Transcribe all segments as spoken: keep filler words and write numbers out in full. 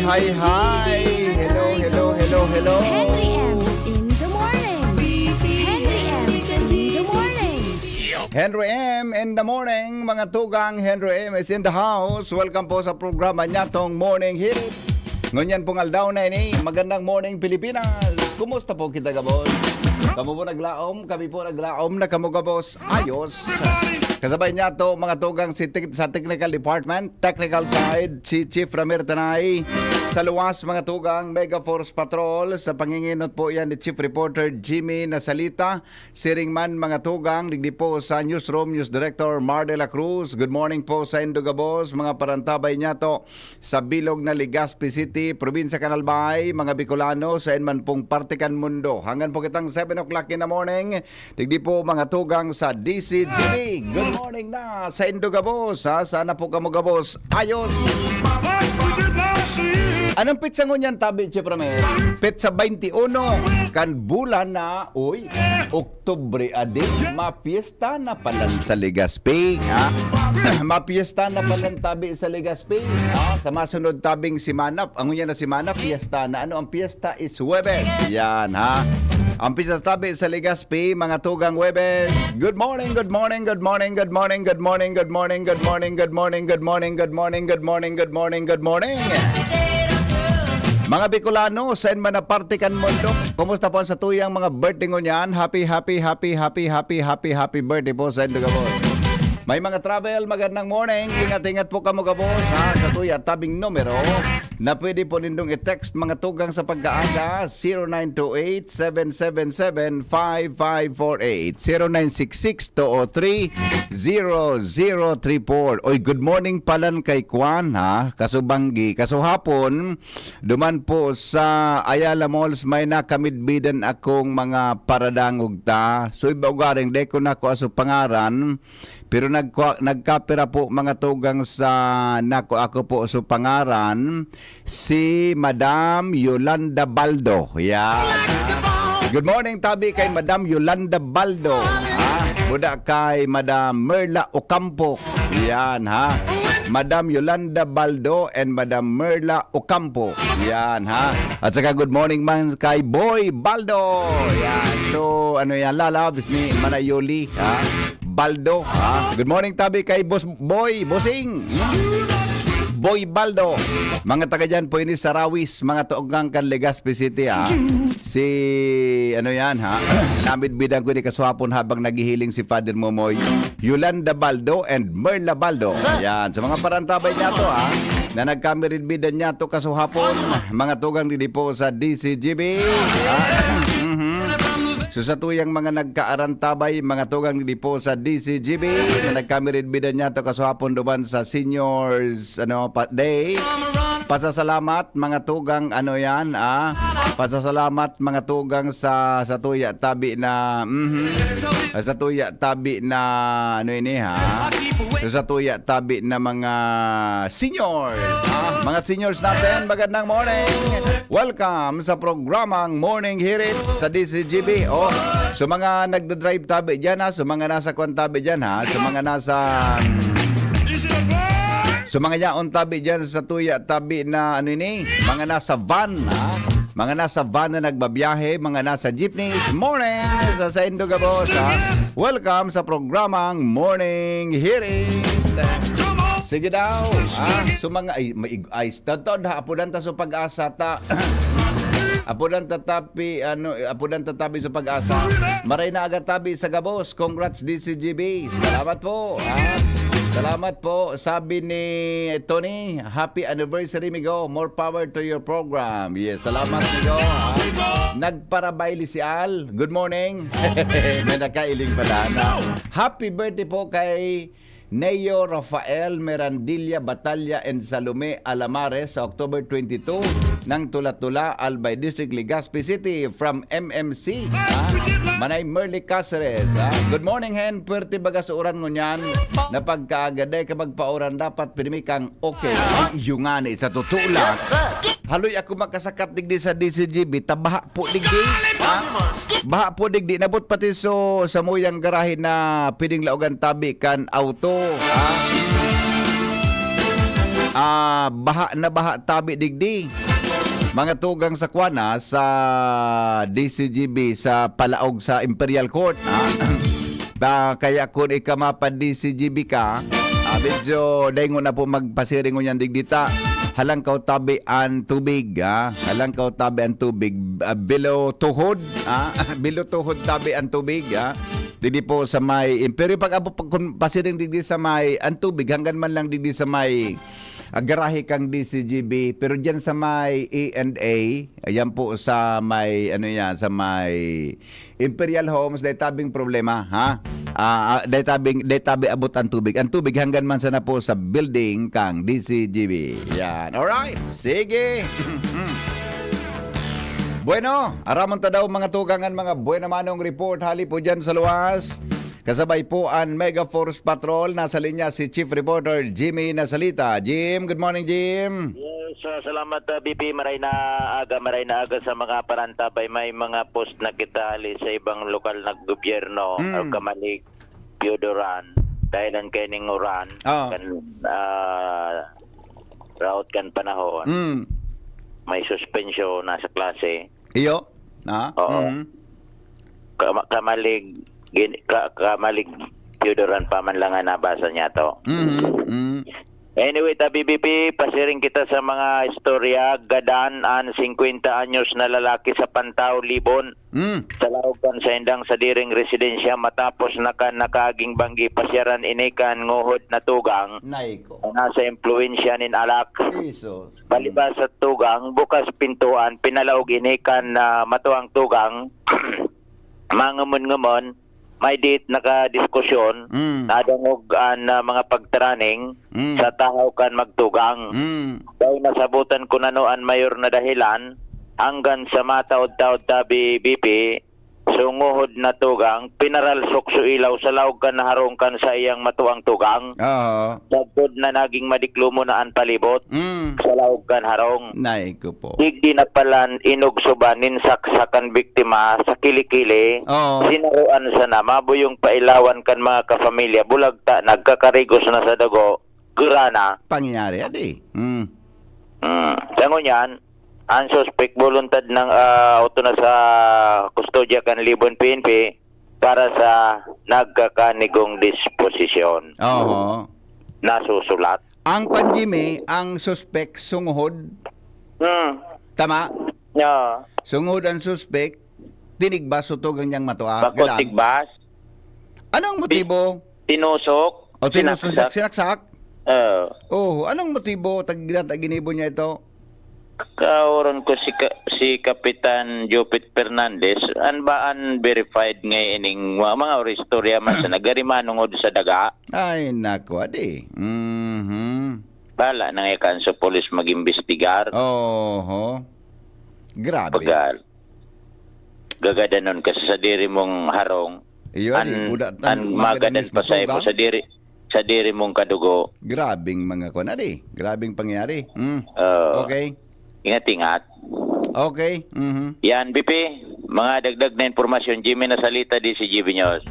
Hi, hi! Hello, hello, hello, hello! Henry M in the morning. Henry M in the morning. Henry M in the morning, mga tugang. Henry M is in the house. Welcome po sa programa niyatong Morning Hit. Ngunyan pong aldaw na ini, magandang morning, Pilipinas. Kumusta po kita, gabos? Kamo po naglaom, kami po naglaom na kamo, gabos. Ayos. Kasabay niyato, mga tugang, si tec-, sa technical department, technical side, si Chief Ramir Tanay. Sa luwas, mga tugang, Mega Force Patrol. Sa panginginot po yan ni Chief Reporter Jimmy Nasalita. Siring man, mga tugang, digdi po sa newsroom, News Director Mar de la Cruz. Good morning po sa indo, gabos, mga parantabay niyato sa bilog na Legazpi City, Probinsya kan Albay, mga Bicolano, saen man pong parte kan mundo. Hanggan po kitang seven o'clock in the morning, digdi po, mga tugang, sa D C G B. Good morning na sa indo, gabos, ha? Sana po kamo, gabos, ayos. Anong petsa ngunyan, tabi, Chief Ramir? Petsa twenty-one kan bulan na, uy, Oktubre, adi, mapiesta na palan sa Legazpi, ha? Mapiesta na palan, tabi, sa Legazpi, ha? Sa masunod tabing semana, ang ngunyan na semana, piesta na. Ano ang piesta? Is Huwebes. Yan, ha? Ang piesta, tabi, sa Legazpi, mga tugang, Huwebes. Good morning, good morning, good morning, good morning, good morning, good morning, good morning, good morning, good morning, good morning, good morning, good morning, good morning. Mga Bicolano, saen man na parte kan mundo, kumusta po ang satuyang mga birthday ngunyan? Happy, happy, happy, happy, happy, happy, happy birthday po sa indo, gabos. May mga travel, magandang morning. Ingat-ingat po kamo, gabos, ha, sa tuya tabing numero na pwede po nindong i-text, mga tugang, sa pagkaaga, zero nine two eight, seven seven seven, five five four eight, zero nine six six, two oh three, zero zero three four. Oy, good morning palan kay Kwan, ha, Kasubanggi, Kasuhapon. Duman po sa Ayala Malls, may nakamidbidan akong mga paradangog ta. So, iba ugaring, dai ko na ako aso pangaran, pero nagkwa-, nagkapira po, mga tugang, sa nako, ako po aso pangaran, si Madam Yolanda Baldo. Yan. Good morning, tabi, kay Madam Yolanda Baldo. Ha? Buda kay Madam Merla Ocampo. Yan, ha? Madam Yolanda Baldo and Madam Merla Ocampo. Yan, ha? At saka good morning man kay Boy Baldo. Yan. So, ano yan, lalabs ni Manayoli, ha? Baldo, ha? Good morning, tabi, kay Boss Boy, Bossing. Boy Baldo. Mga taga dyan po ini sa Rawis, mga tugang kan Legazpi City, ha? Si, ano yan, ha? Namidbidan ko ni kaswapon habang naghihiling si Father Momoy. Yolanda Baldo and Merla Baldo. Yan. Sa mga parantabay niya to, ha? Na nagkamiridbidan niya to kasuhapon. Mga tugang didi po sa D C G B. Ha? Mhm. So, sa tuyang mga nagkaarantabay, mga tugang didi po sa D C G B, na nagkamiridbidan niya to kasuhapon duman sa Seniors, ano, pa, Day. Pasasalamat, mga tugang, ano yan, ah? Pasasalamat, mga tugang, sa, sa tuya tabi na, mhm. Sa tuya tabi na, ano ini, ha? So, sa tuya tabi na mga seniors, ha? Mga seniors natin, magandang morning. Welcome sa programang Morning Hirit sa D C G B. Oh, so mga nagda-drive tabi dyan, ha? So mga nasa kwan tabi dyan, ha? So mga nasa, so mga yaon tabi dyan sa tuya tabi na ano ini? Mga nasa van, ha? Mga nasa van na nagbabiyahe, mga nasa jeepneys. Morning sa saindo gabos, ha? Welcome sa programang Morning Hirit. Sige daw, ha? So mga, ay, may ig-, ay, Totoo, ha, apodan ta sa pag-asa ta. Apodan ta tapi, ano, apodan ta tabi sa pag-asa. Maray na aga tabi sa gabos. Congrats, D C G B. Salamat po, ha? Salamat po. Sabi ni Tony, "Happy anniversary, migo. More power to your program." Yes, salamat, migo, ha? Nagparabayli si Al. Good morning. May nakailing pala na. Happy birthday po kay Neo Rafael Merandilla Batalla and Salome Alamares sa October twenty-two ng Tula-Tula, Albay District, Legazpi City, from M M C, ha? Manay Merly Caceres, ha? Good morning, Hen. Puwerte baga sa uran ngunyan na pagkaaga, dai ka magpauran, dapat pirmi kang okay. Ay, iyo nga ni, sa totoo lang. Haloy ako makasakat digdi sa D C G B, tabaha po digdi. Ha? Baha po digdi, nabot pati so samuyang garahe na pwedeng laogan tabi kan auto, ha? ah, baha na baha tabi digdi. Mga tugang sa kwana, sa D C G B, sa palaog sa Imperial Court, ah. Ta, kaya kun ika mapa-D C G B ka, ah, medyo daingon na po magpasiring ngunyan digdi ta. Halangkaw tabi an tubig, ah. Halangkaw tabi an tubig, ah, below tuhod, ah. Below tuhod tabi an tubig, ah. Digdi po sa may, pero pag abo, pag kun pasiring digdi sa may, an tubig, hanggan man lang digdi sa may, ah, garahe kang D C G B, pero diyan sa may E and A, ayan po sa may, ano yan, sa may Imperial Homes, dai tabing problema, ha? Ah, ah, dai tabing, dai tabi abot ang tubig. Ang tubig hanggan man sana po sa building kang D C G B. Yan. Alright. Sige. Bueno, aramon ta daw mga tugang an mga buena manong report hali po dyan sa luwas. Kasabay po an Mega Force Patrol. Nasa linya si Chief Reporter Jimmy Nasalita. Jim, good morning, Jim. Yes, ah, salamat, ah, B P. Maray na aga, maray na aga sa mga parantabay. May mga post na kita hali sa ibang lokal na gobyerno, Mm. o kamalig, Piodoran, dahil ang kaining uran, Ah. kan, ah, raot kan panahon, Mm. may suspensyon na sa klase. Iyo? Ah? Oo. Mm. Kama-, kamalig, gin-, ka-, kamalig, Piodoran pa man lang ang nabasa niya to. Mhm, mm. Anyway, ta B B P, pasiring kita sa mga istorya. Gadan an singkwenta anyos na lalaki sa Pantao, Libon. Mm. Sa laog kan saindang sadiring residensya matapos na kan nakaaging banggi pasyaran ini kan nguhod na tugang Nay ko. na nasa impluwensya nin alak. Jesus. Palibas sa tugang, bukas pintuan, pinalaog ini kan, ah, matuang tugang. Mangamon-ngamon, may diit nakadiskusyon, Mm. nadangog an, ah, mga pagtaraning Mm. sa tahaw kan magtugang. Mm. Dai nasabotan kun ano an mayor na dahilan, hanggan sa mataod-taod tabi, B P, sunguhod na tugang, pinaralsok su ilaw sa laog kan harong kan saiyang matuang tugang. Oo. Sagkod na naging madiklomo na an palibot Mm. sa laog kan harong. Nay ko po. Digdi na palan inugsuban nin saksak an biktima sa kilikili. Oo. Sinaroan sana, mabuyong pailawan kan mga kapamilya, bulag ta nagkakarigos na sa dugo, gurana. Pangyayari, adi. Mm. Mm. Sa ngunyan, ang suspek buluntad ng, ah, auto na sa kustodya kan Libon P N P para sa nagkakanigong disposisyon. Oo. Nasusulat. Ang kwan, Jimmy, ang suspek sunguhod. Hmm. Tama? Yeah. Sunguhod ang suspek, tinigbas o tugang niyang matua. Bako Galang. Tigbas. Anong motibo? Tinusok. O, tinusok, Sinaksak. Sinaksak? Oo. Oh, anong motibo? Tag-, ginata-, ginibo niya ito? Kaoron ko si Ka-, si Kapitan Jupit Fernandez, an ba an verified nga ining mga, mga istorya man sa nagarimanungod sa daga? Ay, naku, adi. Mhm. Bala na nga kan sa polis mag-imbestigar. Oho. Grabe. Pagal. Gagadanon ka sa sadiri mong harong. Iyo, adi, An, buda-, an an magadan magadan mismo pa sa imo tugang? Sa diri, sa diri mong kadugo. Grabing mga kwan, adi. Grabing pangyayari. Mm. Oo. Okay. Ingat-ingat. Okay. Mhm. Yan, B P. Mga dagdag na impormasyon, Jimmy Nasalita, D C G B News.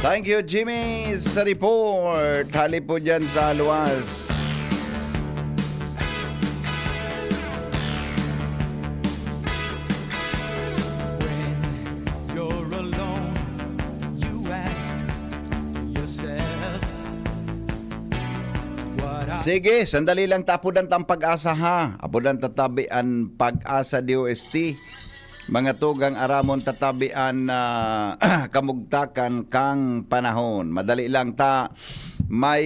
Thank you, Jimmy, sa report. Hali po dyan sa luwas. When you're alone, you ask yourself, "What I" Sige, sandali lang, tapudan tang pag-asa, ha. Apudan tatabi an pag-asa D O S T. Mga tugang aramon tatabi an, ah, kamugtakan kang panahon. Madali lang ta, may,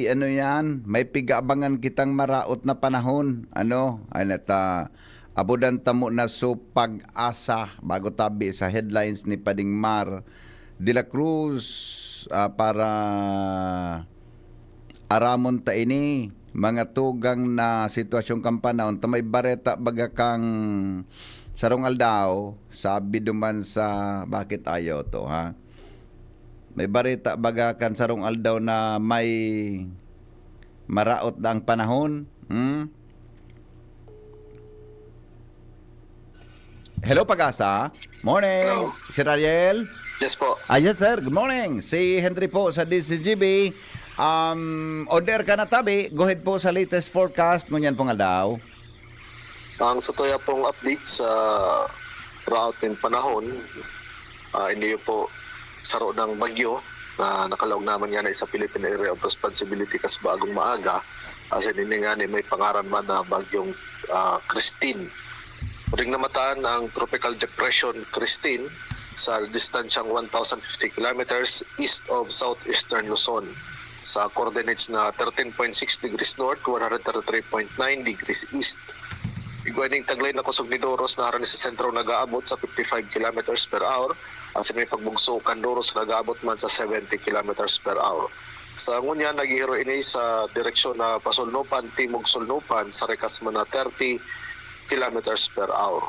ano yan, may pig-aabangan kitang maraot na panahon. Ano? Ay, nata, abudan tamo na so pag-asa bago tabi sa headlines ni Pading Mar de la Cruz, ah, para aramon ta ini, mga tugang na sitwasyon kan panahon. Ta may bareta baga kang sarong aldaw, sabi duman sa, bakit ayaw to, ha? May bareta baga kan sarong aldaw na may maraot na ang panahon. Hmm? Hello, Pag-asa. Morning, Hello. Sir Ariel. Yes po. Ayan, sir. Good morning. Si Henry po sa D Z G B. Um, order ka na tabi. Go ahead po sa latest forecast ngunyan pong aldaw. Ang sa tuya pong update sa route ng panahon, ah, iniyo po saro ng bagyo na nakalaog naman nga na sa Philippine Area of Responsibility kas bagong maaga. As in, ini nga ni may pangaran man na bagyong, ah, Christine. Ring namataan ang Tropical Depression Christine sa distansyang one thousand fifty kilometers east of southeastern Luzon, sa coordinates na thirteen point six degrees north, one hundred thirty-three point nine degrees east. Igwa ning taglay na kusog ni Doros na harani sa sentro nag-aabot sa fifty-five kilometers per hour, at sa may pagbugso kan Doros nag-aabot man sa seventy kilometers per hour. Sa ngunyan, naghihiro ini sa direksyon na pasulnupan, timog-sulnupan, sa rikas man na thirty kilometers per hour.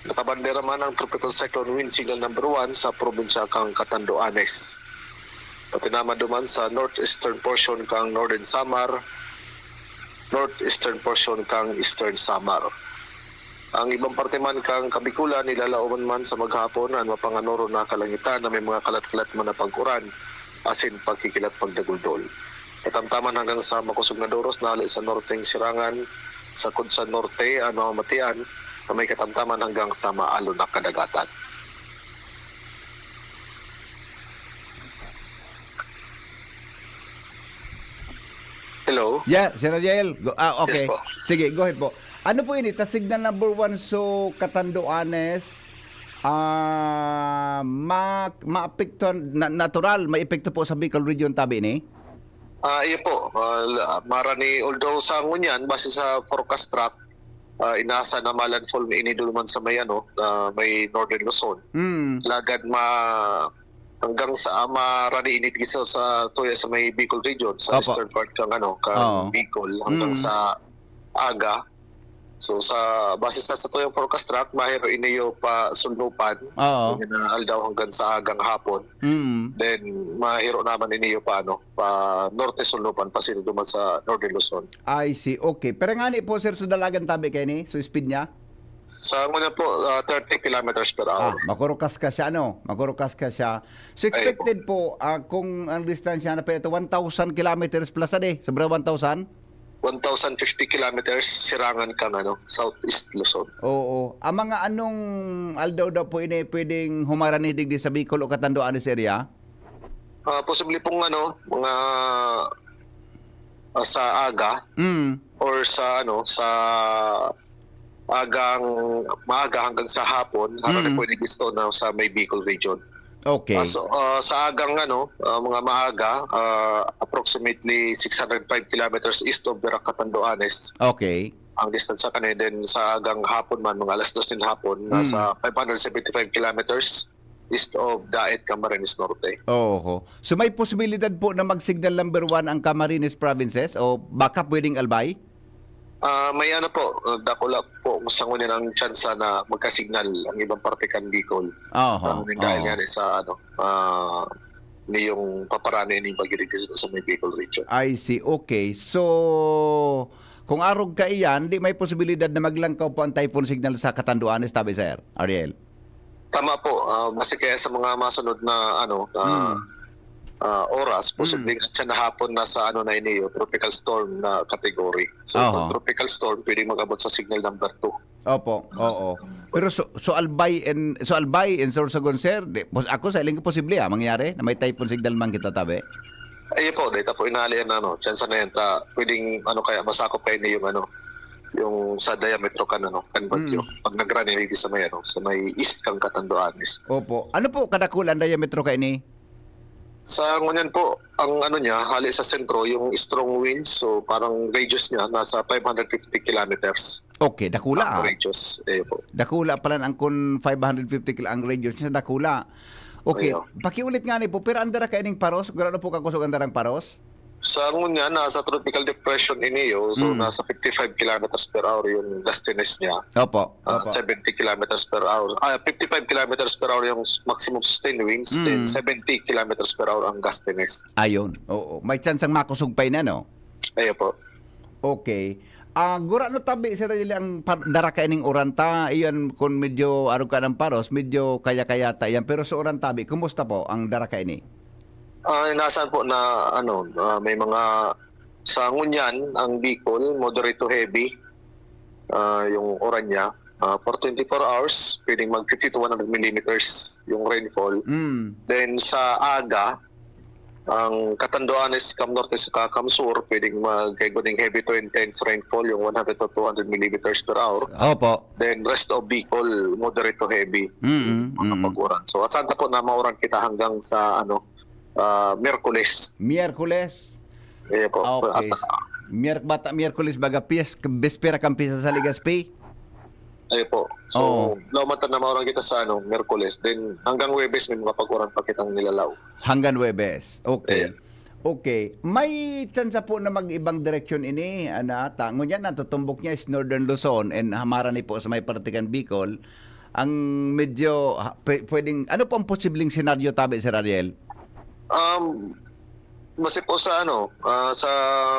Nakabandera man ang Tropical Cyclone Wind Signal number one sa probinsya kang Catanduanes. Pati naman duman sa northeastern portion kang Northern Samar, northeastern portion kang Eastern Samar. Ang ibang parte man kang Kabikulan, nilalaoman man sa maghapon an mapanganoro na kalangitan na may mga kalat-kalat man na pag-uran asin pagkikilat pagdaguldol. Katamtaman hanggang sa makosog na doros na hali sa norteng sirangan, sakod sa norte, an mamamatian na may katamtaman hanggang sa maalon na kadagatan. Hello? Yeah, Sir Ariel. Go, ah, Yes okay. po. Sige, go ahead po. Ano po ini? Ta signal number one, so Catanduanes, ah, ma maapektuhan, na natural, may epekto po sa Bicol Region tabi ini? Ah, iyo po. Ah, la marani, although sa ngunyan, base sa forecast track, ah, inasa na ma-landfall ini duman sa may ano, ah, may Northern Luzon. Mm. Lagad ma-, hanggang sa, ah, marani ini dito sa, tuya sa may Bicol Region, sa Opo. eastern part kang ano, kang Oo. Bicol, hanggang Mm. sa aga. So, sa, base sa, sa tuyang forecast track, mahiro iniyo pa Sundupan, Oo. yung na aldaw hanggang sa agang hapon. Mm. Then, mahiro naman iniyo pa, ano, pa Norte Sundupan, pa sino duman sa Northern Luzon. I see. Okay. Pero ngani po, sir, so dalagan tabi kayo ni? So, speed niya? Sa una po, ah, thirty kilometers per Ah, hour. makurukas ka siya, ano? Makurukas ka siya. So, Ay, expected po, ah, kung ang distansya na pa ito, one thousand kilometers plus a day. Sobra one thousand? One thousand fifty kilometers, sirangan kang, ano, Southeast Luzon. Oo. Ang mga anong aldaw daw po ini pwedeng humarani digdi sa Bicol o Catanduanes area? Ah, posible pong, ano, mga, ah, sa aga Mm. or sa, ano, sa agang, maaga hanggang sa hapon, harani Mm. po ini gusto na sa may Bicol region. Okay. Ah, so, ah, sa agang, ano, ah, mga maaga, ah, approximately six hundred five kilometers east of Virac, Catanduanes Okay. ang distansya kani. Then, sa agang hapon man, mga alas dos nin hapon, Mm. nasa five hundred seventy-five kilometers east of Daet, Camarines Norte. Oho. So, may posibilidad po na mag-signal number one ang Camarines Provinces o baka pwedeng Albay? Ah, may ano po, ah, dakula po sa ngunyan ang tsansa na magka-signal ang ibang parte kan Bicol. Oho, Ah, dahil oo. nga ni sa ano, ah, ni yung paparani ni Bagyo Digis sa may Bicol region. I see. Okay. So, kung arog ka iyan, di may posibilidad na maglangkaw po ang typhoon signal sa Catanduanes, tabi, Sir Ariel? Tama po, ah, base kaya sa mga masunod na ano, na, Hmm. ah, oras, Hmm. posibleng atyan na hapon na sa ano na ini, yung tropical storm na category. So, Oho. pag tropical storm, pwede mag-abot sa signal number two. Opo, oo. Pero so, so Albay and, so Albay and Sorsogon, sir, di, pos-, ako sa iling posible, ah, mangyari na may typhoon signal man kita tabi. Ayun po, data po inali yan, ano, tsansa na yan, ta, pwedeng, ano, kaya masakop kayo na yung, ano, yung sa diametro kan, ano, kan bagyo. Mm. Pag nag-run ini sa may, ano, sa may east kang Catanduanes. Opo. Ano po kadakula ang diametro kaini? Sa ngunyan po, ang ano niya, hali sa sentro, yung strong winds, so parang radius niya, nasa five hundred fifty kilometers. Okay, dakula, Ang ah. radius, eh po. Dakula pala ang kun five hundred fifty kil-, ang radius niya, dakula. Okay, Ayo. pakiulit nga ni po, pero andara ka ining paros? Gurado po kakusog andarang paros? Sa ngunyan, nasa tropical depression ini, oh. So, Mm. nasa fifty-five kilometers per hour yung gustiness niya. Opo, Ah, opo. seventy kilometers per hour. Ah, fifty-five kilometers per hour yung s-, maximum sustained winds, then Mm. seventy kilometers per hour ang gustiness. Ayun, oo. May tsansang makusog pa yun, ano? Ayun po. Okay. Ah, gurano tabi, Sir Eli, ang par-, dara kaining uran ta, iyan kun medyo arog ka ng paros, medyo kaya-kaya ta iyan. Pero sa uran tabi, kumusta po ang dara kaini? Ah, inaasahan po na, ano, ah, may mga, sa ngunyan, ang Bicol, moderate to heavy, ah, yung uran niya. Ah, for twenty-four hours, pwedeng mag fifty to one hundred millimeters yung rainfall. Mm. Then, sa aga, ang Catanduanes, Cam Norte, sa Cam Sur, pwedeng magkaigo ng heavy to intense rainfall, yung one hundred to two hundred millimeters per hour. Opo. Then, rest of Bicol, moderate to heavy, Mm, mm. makapag-uran. So, asahan ta po na mauran kita hanggang sa, ano, ah, Miyerkules. Miyerkules? Iya po. Ah, okay. At, Miyer-, bata, Miyerkules, baga, piyes-, bespera kan piyesta sa Legazpi? Ayun po. So, Oo. Law man ta na mauran kita sa, ano, Miyerkules. Then, hanggang Huwebes, may mga pag-uran pa kitang nilalaw. Hanggang Huwebes. Okay. Ayan. Okay. May tsansa po na mag-ibang direksyon ini, ana, ta. Ngunyan, natutumbok niya is Northern Luzon and Hamarani po sa may parte kan Bicol. Ang medyo, ha, pwe-, pwedeng, ano po ang posibleng senaryo, tabi, Sir Ariel? Um, base po sa ano, ah, sa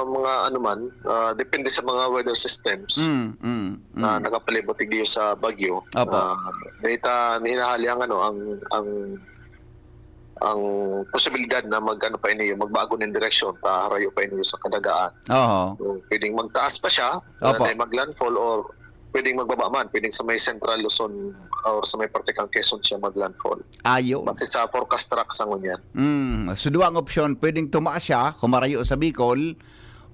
mga ano man, ah, depende sa mga weather systems Mm, mm, na mm. nakapalibot digdi sa bagyo. Opo. Ah, dahil ta hinahali ang ano, ang, ang, ang posibilidad na mag-ano pa ini, magbago ng direksyon, ta harayo pa ini sa kadagaan. Oho. So, pwedeng magtaas pa siya, Opo. na mag-landfall or pwedeng magbaba man, pwedeng sa may Central Luzon or sa may parte kang Quezon siya mag-landfall. Ayo. Base sa forecast track sa ngunyan. Mm. So, duwang opsyon, pwedeng tumaas siya, humarayo sa Bicol,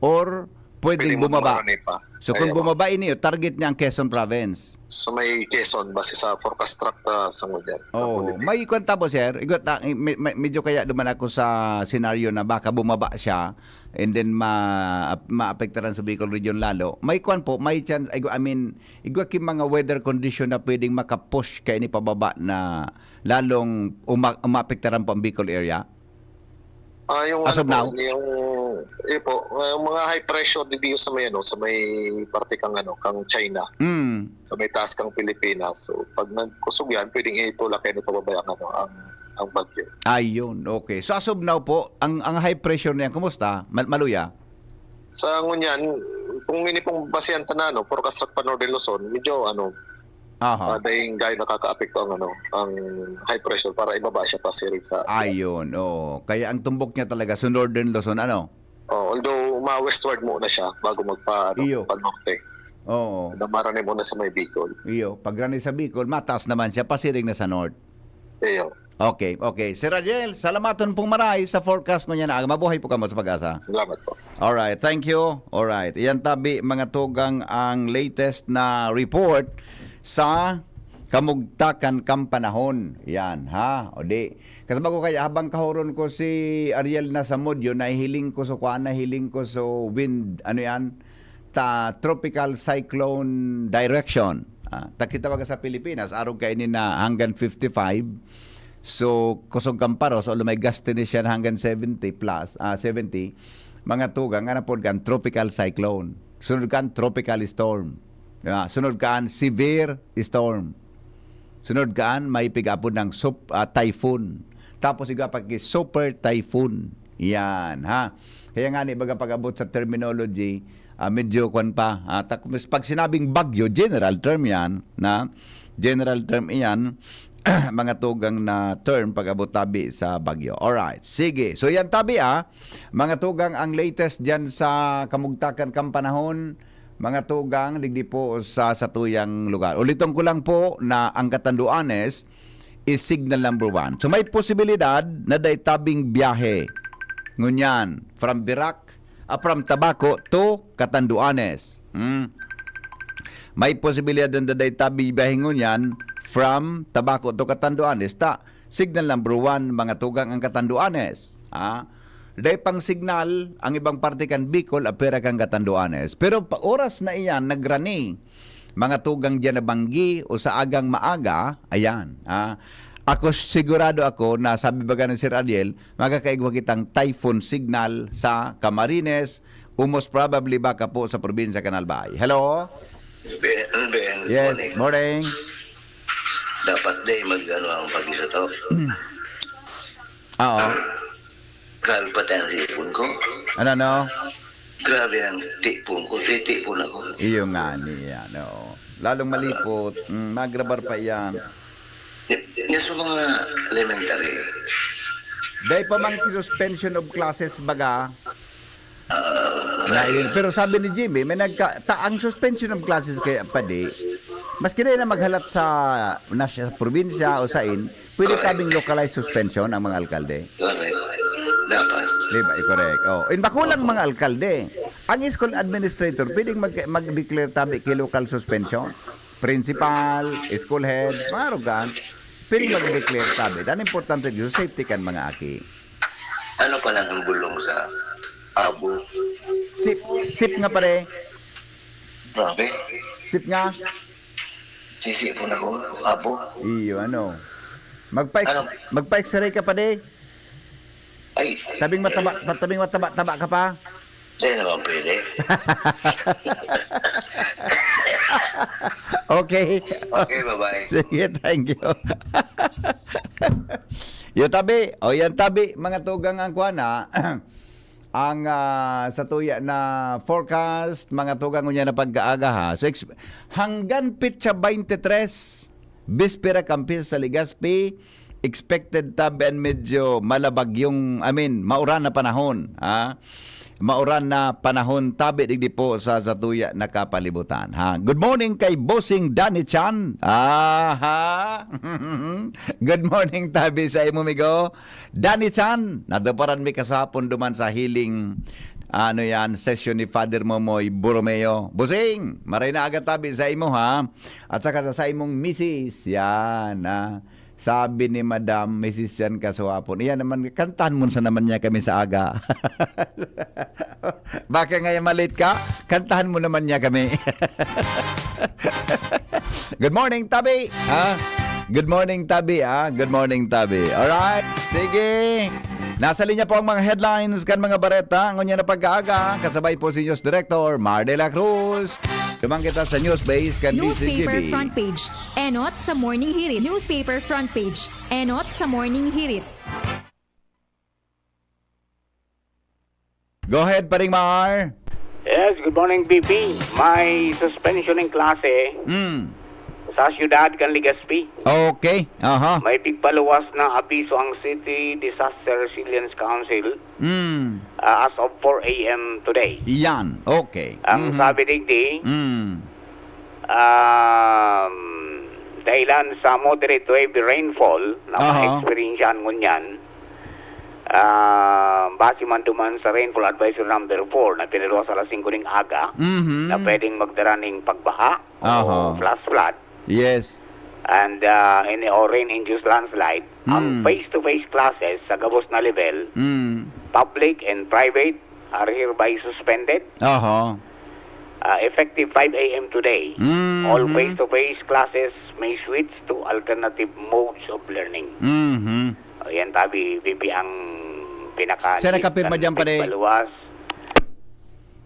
or pwedeng Pwedeng bumaba. magmarani pa. So, kung Ayo. bumaba ini, target niya ang Quezon Province. Sa may Quezon, base sa forecast track, ah, sa ngunyan. Oo. Ang politiko. May kwenta po, sir. Igot, ah, me-, me-, medyo kaya duman ako sa senaryo na baka bumaba siya and then ma-, maapektaran sa Bicol Region lalo. May kwan po, may chance, I go-, I mean, igwa ki mga weather condition na pwedeng makapush kaini pababa na lalong uma-, umaapektaran po ang Bicol area? Ah, yung As ano of po, now? yung, eh po, ah, yung mga high pressure digdi sa may ano, sa may parte kang ano, kang China, Mm. sa may taas kang Pilipinas. So, pag nagkusog yan, pwedeng itulak yan, ipababa ang ano, ang, ang bagyo. Ayun, okay. So, as of now po, ang, ang high pressure na yan, kumusta? Mal-, maluya? Sa ngunyan, kung ini pong basehan ta na, ano, forecast track pa Northern Luzon, medyo ano, Aha. ah, dahil gayon nakakaapekto ang ano, ang high pressure para ibaba siya pasiring sa Ayun, oo. Kaya ang tumbok niya talaga sa Northern Luzon, ano? Oh, although ma-westward muna siya bago magpa, ano, Iyo. pa norte. Oo. Namarani muna sa may Bicol. Iyo, pag rani sa Bicol, mataas naman siya, pasiring na sa north. Iyo. Okay, okay. Sir Ariel, salamaton pong maray sa forecast ngunyan na aga. Mabuhay po kamo sa Pag-asa. Salamat po. Alright, thank you. Alright. Iyan tabi, mga tugang, ang latest na report sa kamugtakan kan panahon. Yan, ha? O di. Kasi bago kaya, habang kahuron ko si Ariel na sa Modyo, nahihiling ko so kuan, nahihiling ko so wind, ano yan? Ta tropical cyclone direction. Ah, takita baga sa Pilipinas, arog kaini na hanggang fifty-five. So, kusog kan paros, although may gustiness siya na hanggang seventy plus, ah, seventy, mga tugang, nga napod kan tropical cyclone. Sunod kan tropical storm. Yeah, sunod kan severe storm. Sunod kan may pig-apod ng sup-, ah, typhoon. Tapos igwa pa ki super typhoon. Yan, ha? Kaya nga ni, baga pag-abot sa terminology, ah, medyo kwan pa. Ah, tak-, pag sinabing bagyo, general term yan, na general term iyan, mga tugang na term pag-abot tabi sa bagyo. Alright, sige. So yan tabi, ah, mga tugang, ang latest dyan sa kamugtakan kan panahon, mga tugang, digdi po sa satuyang lugar. Uliton ko lang po na ang Catanduanes is signal number one. So may posibilidad na dai tabing biyahe. Ngunyan, from Virac, ah, from Tabaco to Catanduanes. Hmm. May posibilidad na dai tabing biyahe ngunyan from Tabaco to Catanduanes. Ta, signal number one, mga tugang, ang Catanduanes. Ah, dai pang signal ang ibang parte kan Bicol, apwera kan Catanduanes. Pero pa oras na iyan, nagrani, mga tugang diyan na banggi o sa agang maaga, ayan, ah, ako, sigurado ako na sabi baga ni Sir Ariel, makakaigwa kitang typhoon signal sa Camarines, o most probably baka po sa probinsya kan Albay. Hello? Ben, Ben, Yes, morning. morning. Dapat di mag-ano ang pag-isa to. Oo. Grabe pati ang cellphone ko. Ano, no? Grabe ang tipon ko, titipon ako. Iyo nga niyan, oo. Lalong malipot, mm, magrabar pa iyan. Yan sa mga elementary. Dai pa man suspension of classes baga. Ah, Na yun. Pero sabi ni Jimmy, may nagka, ta, ang suspension of classes kaya padi, maski na maghalat sa, na sa probinsya o sain, pwede Correct. tabing localized suspension ang mga alkalde. Correct. Dapat. Di ba? Eh, correct. Oh, in bakulang mga alkalde, ang school administrator pwedeng mag, mag-declare tabi kay local suspension. Principal, school head, mga arugan, pwedeng mag-declare tabi. Ang importante dito, safety kan mga aki. Ano pa lang ang bulong sa abo? Sip, sip nga pare. Grabe. Sip nga. Sisipon ako, abo. Iyo, ano. Magpa-ex-, Ano? magpa-x-ray ka pa, de. Ay. Tabing mataba, tabing mataba-taba ka pa. Di naman pwede. Okay. Okay, bye-bye. Sige, thank you. Yo, tabi. O, yan, tabi. Mga tugang ang kuwan, ha. Ang, ah, sa tuya na forecast, mga tugang, unya na pagkaaga, ha. So, ex-, hanggang petsa twenty-three, Bispera kan Fiesta sa Legazpi, expected tabi an medyo malabagyong, I mean, mauran na panahon, ha? Mauran na panahon tabi digdi po sa satuya na kapalibutan, ha? Good morning kay Bossing Danny Chan. Aha! Good morning tabi sa imo, migo. Danny Chan, naduparan mi kasapon duman sa healing, ano yan, session ni Father Momoy Borromeo. Bossing, maray na aga tabi sa imo, ha? At saka sa, sa imong misis, yan, ha? Sabi ni Madam, misis yan kaswapon. Iyan naman, kantahan mo sa naman niya kami sa aga. Baka ngayon malate ka, kantahan mo naman niya kami. Good morning, Tabi. Ha? Good morning, Tabi, ha? Good morning, Tabi. Alright. Sige. Nasa linya po ang mga headlines kan mga bareta. Ngunyan na pagkaaga, kasabay po si News Director Mar de la Cruz. Duman kita sa News Base kan Newspaper D Z G B. Front page. Enot sa Morning Hirit. Newspaper front page. Enot sa Morning Hirit. Go ahead, Paring Mar. Yes, good morning, B P. May suspension ng klase Mm. sa siyudad kan Legazpi. Okay. Aha. May pigpaluwas na abiso ang City Disaster Resilience Council, Mm. ah, as of four A M today. Iyan. Okay. Ang Mhm. sabi digdi, Mm. um, dahilan sa moderate to heavy rainfall na Aha. ma-experiensyahan ngunyan, ah, base man duman sa Rainfall Advisory number four na pinaluwas alas singko ning aga, Mhm. na pwedeng magdara ning pagbaha o Aha. flash flood. Yes. And, ah, any or rain-induced landslide, ang Mm. face-to-face classes sa gabos na level, Mm. public and private, are hereby suspended. Aha. Ah, effective five A M today, Mm-hmm. all face-to-face classes may switch to alternative modes of learning. Mhm. O, yan, tabi, B P ang pinaka Saan nakapirma dyan, pare? Paluwas.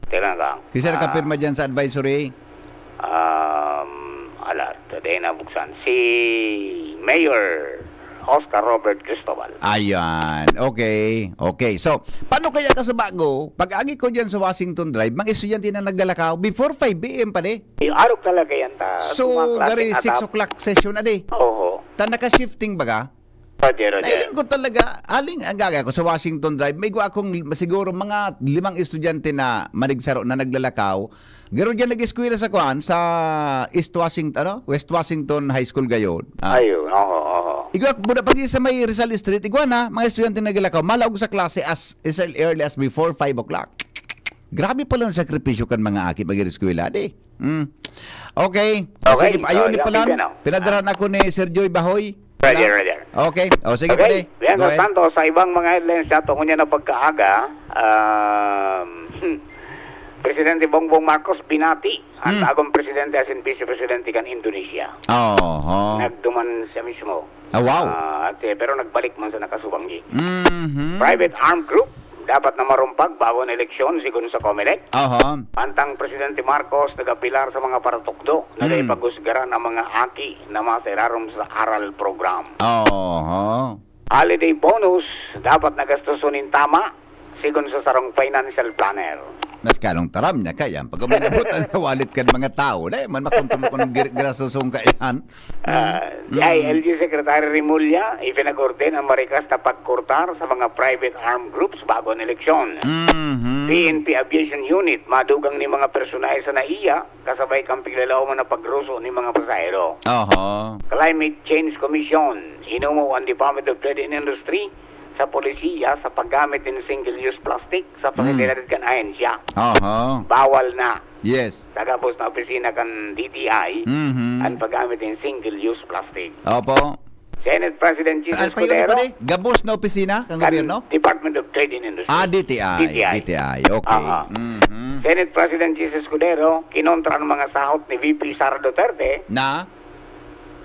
Teka lang. Saan Ah, nakapirma dyan sa advisory? Um, ala, today na buksan. Si Mayor Oscar Robert Cristobal. Ayan. Okay. Okay. So, paano kaya ka sa bago? Pag-agi ko dyan sa Washington Drive, mga estudyante na naglalakaw before five A M pa, di? Yung arog talaga yan, ta. So, Sa mga klase gari nga six tap- o'clock session na, di? Oo. Ta naka-shifting baga? Roger, Roger. Nailing ko talaga, aling ang gaga ko sa Washington Drive, may gwa akong li-, siguro mga limang estudyante na manigsaro na naglalakaw. Garo dyan nag-eskwela sa kwan, sa East Washington, ano? West Washington High School gayon. Ah. Ayun, oo, oo. Igwa, buda pag sa may Rizal Street, igwa na, mga estudyante naglalakaw, malaog sa klase as, as early as before five o'clock. Grabe pala ang sakripisyo kan mga aki mag-eskwela, di? Hmm. Okay. O, Okay, sige pa. Ayun, so, ni yan, Palan. Yan, oh. Pinadarahan Ah. ako ni Sir Joy Bahoy. Roger, Palan. Roger. Okay. O, sige, Okay, pare. Yan Go ang ahead. Santos, sa ibang mga headlines sa ato, ngunyan na pagkaaga, um, Presidente Bongbong Marcos binati ang Hmm. bagong presidente asin vice presidente kan Indonesia. Oho. Nagduman siya mismo. Ah, wow. Ah, at, eh, pero nagbalik man sa nakasubanggi. Mhm. Private armed group, dapat na marumpag bago ang eleksyon, sigon sa Comelec. Aha. Mantang Presidente Marcos nag-apelar sa mga paratukdo na Hmm. dai pagusgaran ang mga aki na masa irarom sa aral program. Aha. Holiday bonus, dapat nagastoson nin tama, sigon sa sarong financial planner. Mas kalong taram niya kaya, pag may nabutan sa wallet kan mga tao, dai man makontrol kung gir-, grasoso ang kaiyan. Ah, Mm. si I L G Secretary Remulla, ipinag-ordain ang marikas na pagkortar sa mga private armed groups bago ang eleksyon. Mhm. P N P Aviation Unit, madugang ni mga personahe sa naiya, kasabay kan piglalaoman na pagruso ni mga pasahero. Oho. Climate Change Commission, inumo ang Department of Trade and Industry sa polisiya sa paggamit nin single-use plastic sa Mm. pasilidad kan ahensya. Oho. Bawal na. Yes. Sa gabos na opisina kan D T I, Mhm. ang paggamit nin single-use plastic. Opo. Senate President Chiz Ano pa yun, Escudero, pare? Gabos na opisina kan kan gobyerno? Department of Trade and Industry. Ah, D T I. D T I. D T I. Okay. Aha. Mhm. Senate President Chiz Escudero, kinontra ang mga sahot ni V P Sara Duterte Na?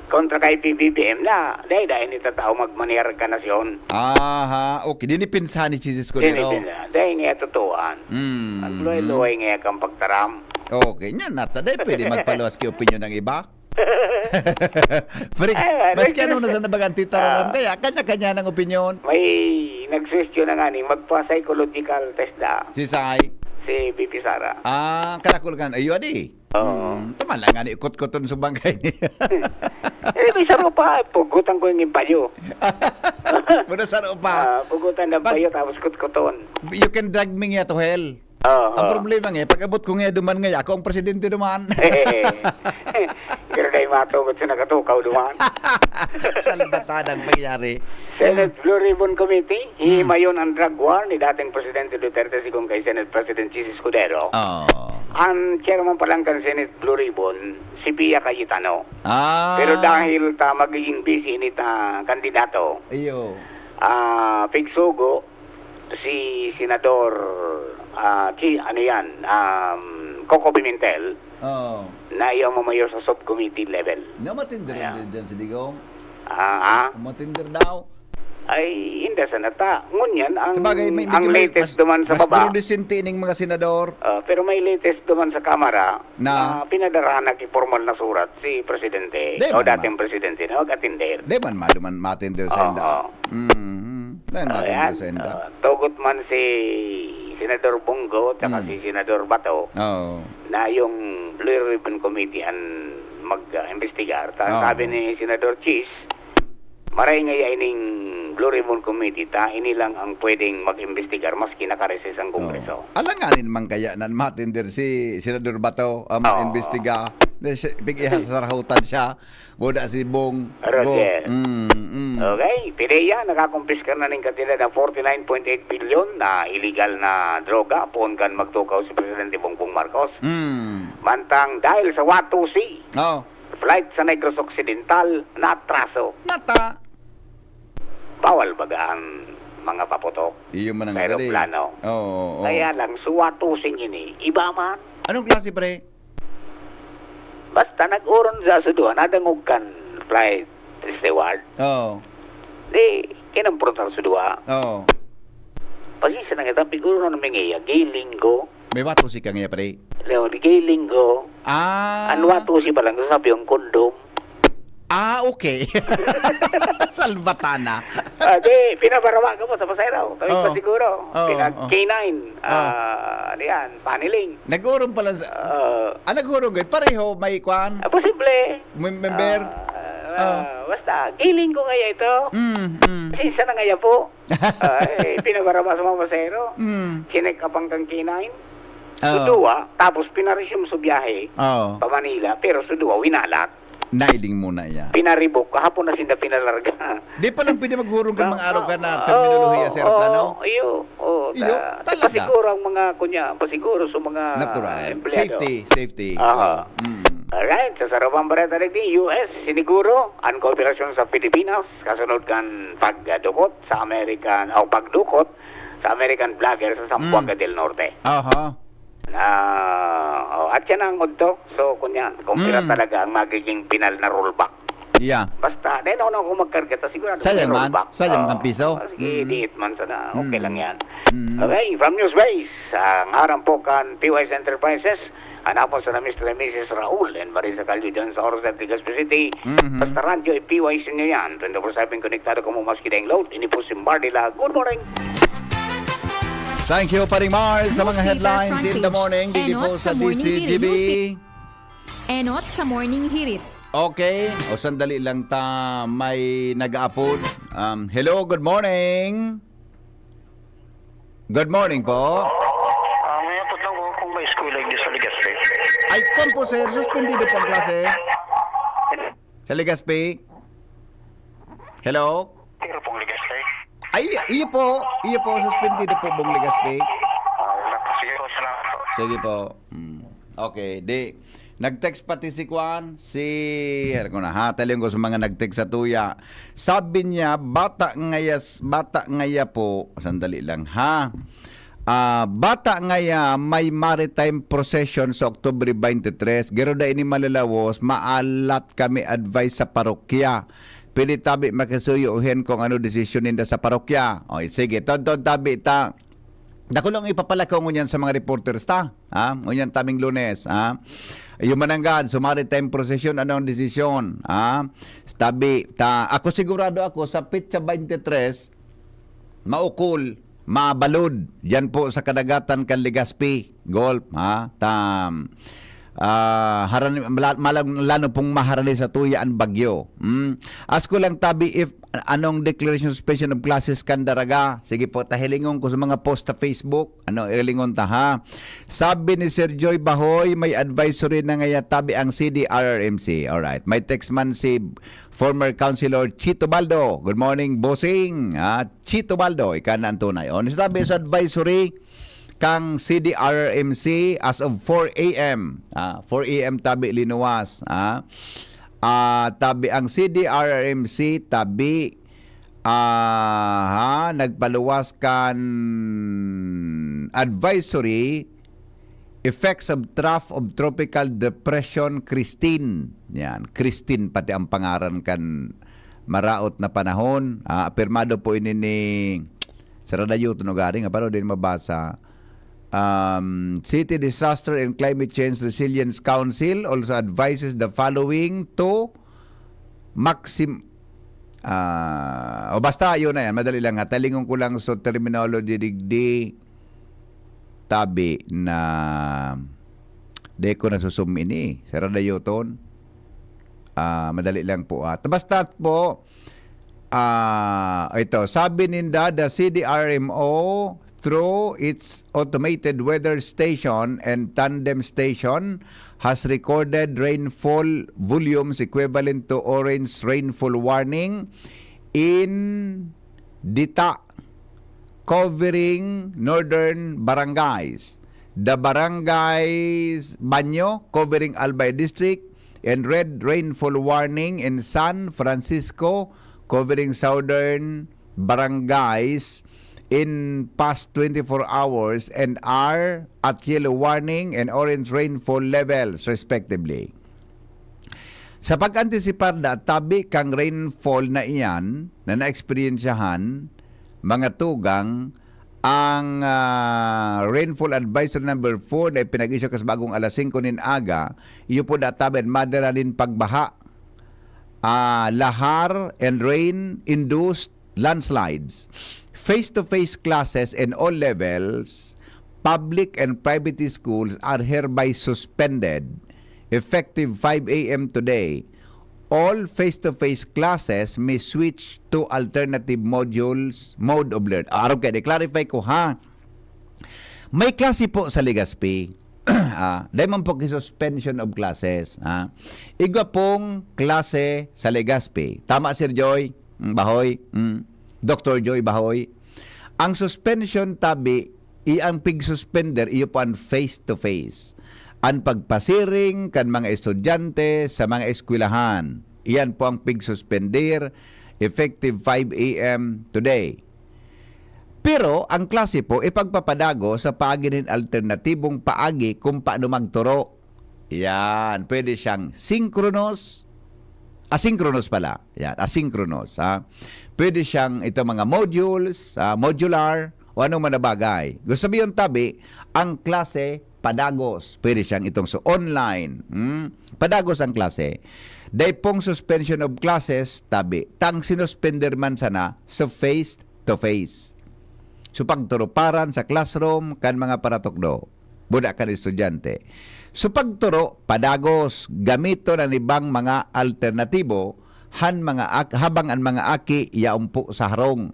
kontra kay P B B M na, dai, dai ni tatao magmanear ka nasyon. Aha, okay. Dinipinsahan ni Chiz Escudero. Dinipinsahan. Dai niya totoohan. Mm. Ang luhay-luhay nga kang pagtaram. Okay. Nya, nata, dai pwede magpaluwas ki opinyon ng iba? Pre, Ay, maski ano, ano na sa nabagang titararam, ah, kaya kanya-kanya ng opinyon. May nagsuwestiyon na nga ni, magpa-psychological test da. Si Sai? Si V P Sara. Ah, karakol ka na. Iyo, adi. Oo. Hmm, tama lang nga ni, ikot-koton sa bangkay niya. Eh, may saro pa, pugutan ko yung payo. Muna saro pa. Ah, pugutan ng Pag- payo, tapos kutkuton. You can drag me nga to hell. Oo. Ang problema nga, pag abot ko nga duman nga, ako ang presidente duman. Pero dahil matugot sa nakatukaw duman. Salbatadang pangyari. Senate Blue Ribbon Committee, Hmm. hihimayon ang drug war ni dating Presidente Duterte sigon kay Senate President Chiz Escudero. Oo. Ang chairman pa lang kan Senate Blue Ribbon, si Pia Cayetano. Ah. Pero dahil ta magiging busy ini ta kandidato, Iyo. ah, pigsugo si Senador, ah, Chi-, ano yan, um, Coco Pimentel, Oo. na iyo mamayor sa subcommittee level. Na matindi rin Ayan. din dyan si Digong. Ah, ah? Matindi daw. Ay, hindi sa nata. Ngunyan, ang, Sabagay, may, ang may, latest mas, duman sa mas baba. Pero disente ining mga senador. Ah, pero may latest duman sa Kamara Na? na pinadarahan na formal na surat si Presidente, Di o man dating ma- Presidente, na mag-atender. Di man maduman matender sa Oo, inda. oo. Mm, di man Oh, matender yan. sa inda. Oh, tugot man si Senador Bong Go at saka Mm. si Senador Bato Oo. na yung Blue Ribbon Committee ang mag-, ah, imbestigar. Ta-, Oo. sabi ni Senador Chiz, maray nga ya ining Blue Ribbon Committee, ta ini lang ang pwedeng mag-imbestigar maski nakareses ang Oo. Kongreso. Alanganin man kaya nan matender si Senador Bato, ang Oo. mag-imbestiga. Di si-, pig-, ihasarahutan siya. Buda si Bong Go. Roger. Mm, mm. Okay, PDEA, nakakumpiskar na ning kantidad na forty-nine point eight bilyon na illegal na droga, poon kan magtukaw si Presidente Bongbong Marcos. Mm. Mantang dahil sa Watusi, Oh. flight sa Negros Occidental, natraso. Nata. Bawal baga ang mga paputok Iyo man ang sa gari. eroplano? Oo, oo. Kaya lang, sa Watusi ini, iba man. Anong klase, pre? Basta nag-oron sa sudwa, nadangog kan flight steward. Oo. Di, kinomprontar sa sudwa. Oo. Pasensya na kita, piguro na namin iya, giling ko. May Watusi ka nga, pre? Leon, giling ko. Ah. Ang Watusi pa lang, sabi yung kondom. Ah, okay. Salbatana. Ah, di, pinabarawa ka mo sa pasahero. Kami Oo. pa siguro. Oo, Pinag oo. K nine. Oo. Ah, ano yan? Paneling. Nag-urong pala sa, Ah. ah, nag-urong gud. Pareho, may kwan? Ah, posible. May member? Ah, Ah. ah, basta, giling ko kaya ito. Mm, mm. Pasensya na kaya po. Ah, eh, pinabaraba sa mga pasahero. Mm. Chinek up ang kang K nine. Oo. Sudua, tapos pinaresume sa biyahe Oo. pa Manila, pero sudua, winalat. Nailing muna iya. Pinaribok, kahapon na sinda pinalarga. Di pa lang pwede maghurong kan mga araw ka na terminolohiya sa eroplano? Oo, oo, iyo. Oo, Iyo, ta-, talaga. Pasiguro ang mga, kunya, pasiguro sa mga Natural. empleyado. Safety, safety. Aha. Oo. Mm. Alright, sa sarabang bareta digdi, U S, siniguro ang kooperasyon sa Pilipinas, kasunod kan pagdukot sa American, o pagdukot sa American vlogger sa Zamboanga Mm. del Norte. Aha. Na, oh, at yan ang udto. So, kunya, kung pira Mm. talaga ang magiging final na rollback. Yeah. Basta, dahil ako na ako magkarga, ta sigurado Sayang may man. rollback. Sayang Oo. ng piso. Sige, Mm. diit man sana. Okay Mm. lang yan. Mm. Okay, from Newsbase, ang harang po kan P Y S Enterprises, hanapon sana Mister and Missus Raul and Marisa Calio dyan sa Oroza, Legazpi City. Mhm. Basta radyo, i-P Y S nyo yan. Twenty-four seven konektado kamo maski daing load. Ini po si Mardy La. Good morning! Thank you, Paring Mars, sa mga headlines in the morning. Dito po sa D C G B. Enot sa Morning Hirit. Okay. O, sandali lang ta. May nag-aapod. Um, hello, good morning. Good morning po. Ah, may apod lang po kung may eskwela di sa Legazpi. Ay, kwan po, sir. Suspendido po ang klase. Sa Legazpi. Hello? Pero pong Legazpi. Ay, iyo po. Iyo po, suspendido po pong Legazpi. Ah, wala po. Sige po, salamat po. Sige po. Mm. Okay, di. Nag-text pati si Kwan, si, ano ko na, ha, talingon ko sa mga nag-text sa tuya. Sabi niya, bata ngaya, bata ngaya po, sandali lang, ha. Ah, bata ngaya may maritime procession sa October twenty-three. Garo dai ini malalawos, maalat kami advice sa parokya. Pwede tabi makisuyo hen kung ano desisyon ninda sa parokya. O, sige, todtod tabi ta. Dako lang ipapalakaw ngunyan sa mga reporters ta. Ha? Ngunyan tabing Lunes, ha? Yung mananggad, sa maritime procession, ano ang desisyon? Ha? Tabi, ta, ako sigurado ako, sa petsa twenty-three, maukol, mabalod, diyan po sa kadagatan kan Legazpi, Gulf, ha? Ta, ah, harani, mala-, malag-, lalo pong maharani sa tuya ang bagyo. Hmm? Ask ko lang, tabi, if anong declaration suspension of classes kan Daraga? Sige po, ta hilingon ko sa mga post sa Facebook. Ano, hilingon ta, ha? Sabi ni Sir Joy Bahoy, may advisory na ngaya tabi ang C D R R M C. Alright. May text man si former Councilor Chito Baldo. Good morning, bossing. Ah, Chito Baldo, ika na ang tunay. O, sabi sa advisory kang C D R R M C as of four a m. Ah, four a m tabi linuwas. Ah, ah, tabi ang C D R R M C, tabi, ah, ha, nagpaluwas kan advisory effects of trough of Tropical Depression Christine. Yan, Christine pati ang pangaran kan maraot na panahon. Ah, apirmado po ini ni Saradayo Tunugari, nga pano din mabasa. Um, City Disaster and Climate Change Resilience Council also advises the following to maxim-, ah, o basta, yun na yan. Madali lang ha. Talingon ko lang sa terminology digdi tabi na di ko nasusum ini. Saradayoton. Ah, madali lang po, ah. Basta po, ah, ito, sabi ninda, the C D R M O, through its automated weather station and tandem station, has recorded rainfall volumes equivalent to orange rainfall warning in Dita, covering northern barangays. The barangays Banyo, covering Albay District, and red rainfall warning in San Francisco, covering southern barangays in past twenty-four hours and are at yellow warning and orange rainfall levels, respectively. Sa pag-antisipar da tabi kang rainfall na iyan na naeksperyensyahan, mga tugang, ang, ah, Rainfall Advisory number four na ipinag-issue kas bagong alas singko nin aga, iyo po da tabi an madara nin pagbaha, ah, lahar and rain-induced landslides. Face-to-face classes in all levels, public and private schools are hereby suspended effective five a m today. All face-to-face classes may switch to alternative modules, mode of learn. Ah, okay, i-clarify ko ha. May klase po sa Legazpi. Ah, dai man po ki suspension of classes, ha. Igwa pong klase sa Legazpi. Tama, Sir Joy? Mm, Bahoy? Mm. Doctor Joy Bahoy? Ang suspension tabi, i-, ang pig-suspender, iyo po ang face-to-face. Ang pagpasiring kan mga estudyante sa mga eskwelahan. Iyan po ang pig-suspender, effective five a m today. Pero ang klase po, ipagpapadago sa paagi nin alternatibong paagi kung paano magturo. Yan, pwede siyang synchronous, asynchronous pala. Yan, asynchronous, ha. Pwede siyang itong mga modules, ah, modular, o anong man na bagay. Gusto sabihin tabi, ang klase padagos. Pwede siyang itong sa online. Hmm? Padagos ang klase. Dai pong suspension of classes, tabi. Tang sinuspender man sana sa face to face. So, pagturuparan sa classroom kan mga paratukdo, buda kan estudyante. So, pagturo, padagos, gamiton an ibang mga alternatibo han mga ak-, habang an mga aki yaon po sa harong.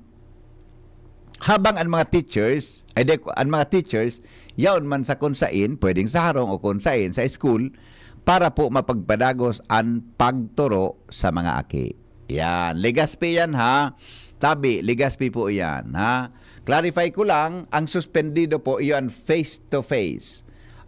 Habang an mga teachers, ay di, an mga teachers, yaon man sa kung sain, pwedeng sa harong o kung sain, sa school, para po mapagpadagos an pagturo sa mga aki. Yan. Legazpi yan, ha? Tabi, Legazpi po yan, ha? Clarify ko lang, ang suspendido po, iyon face-to-face.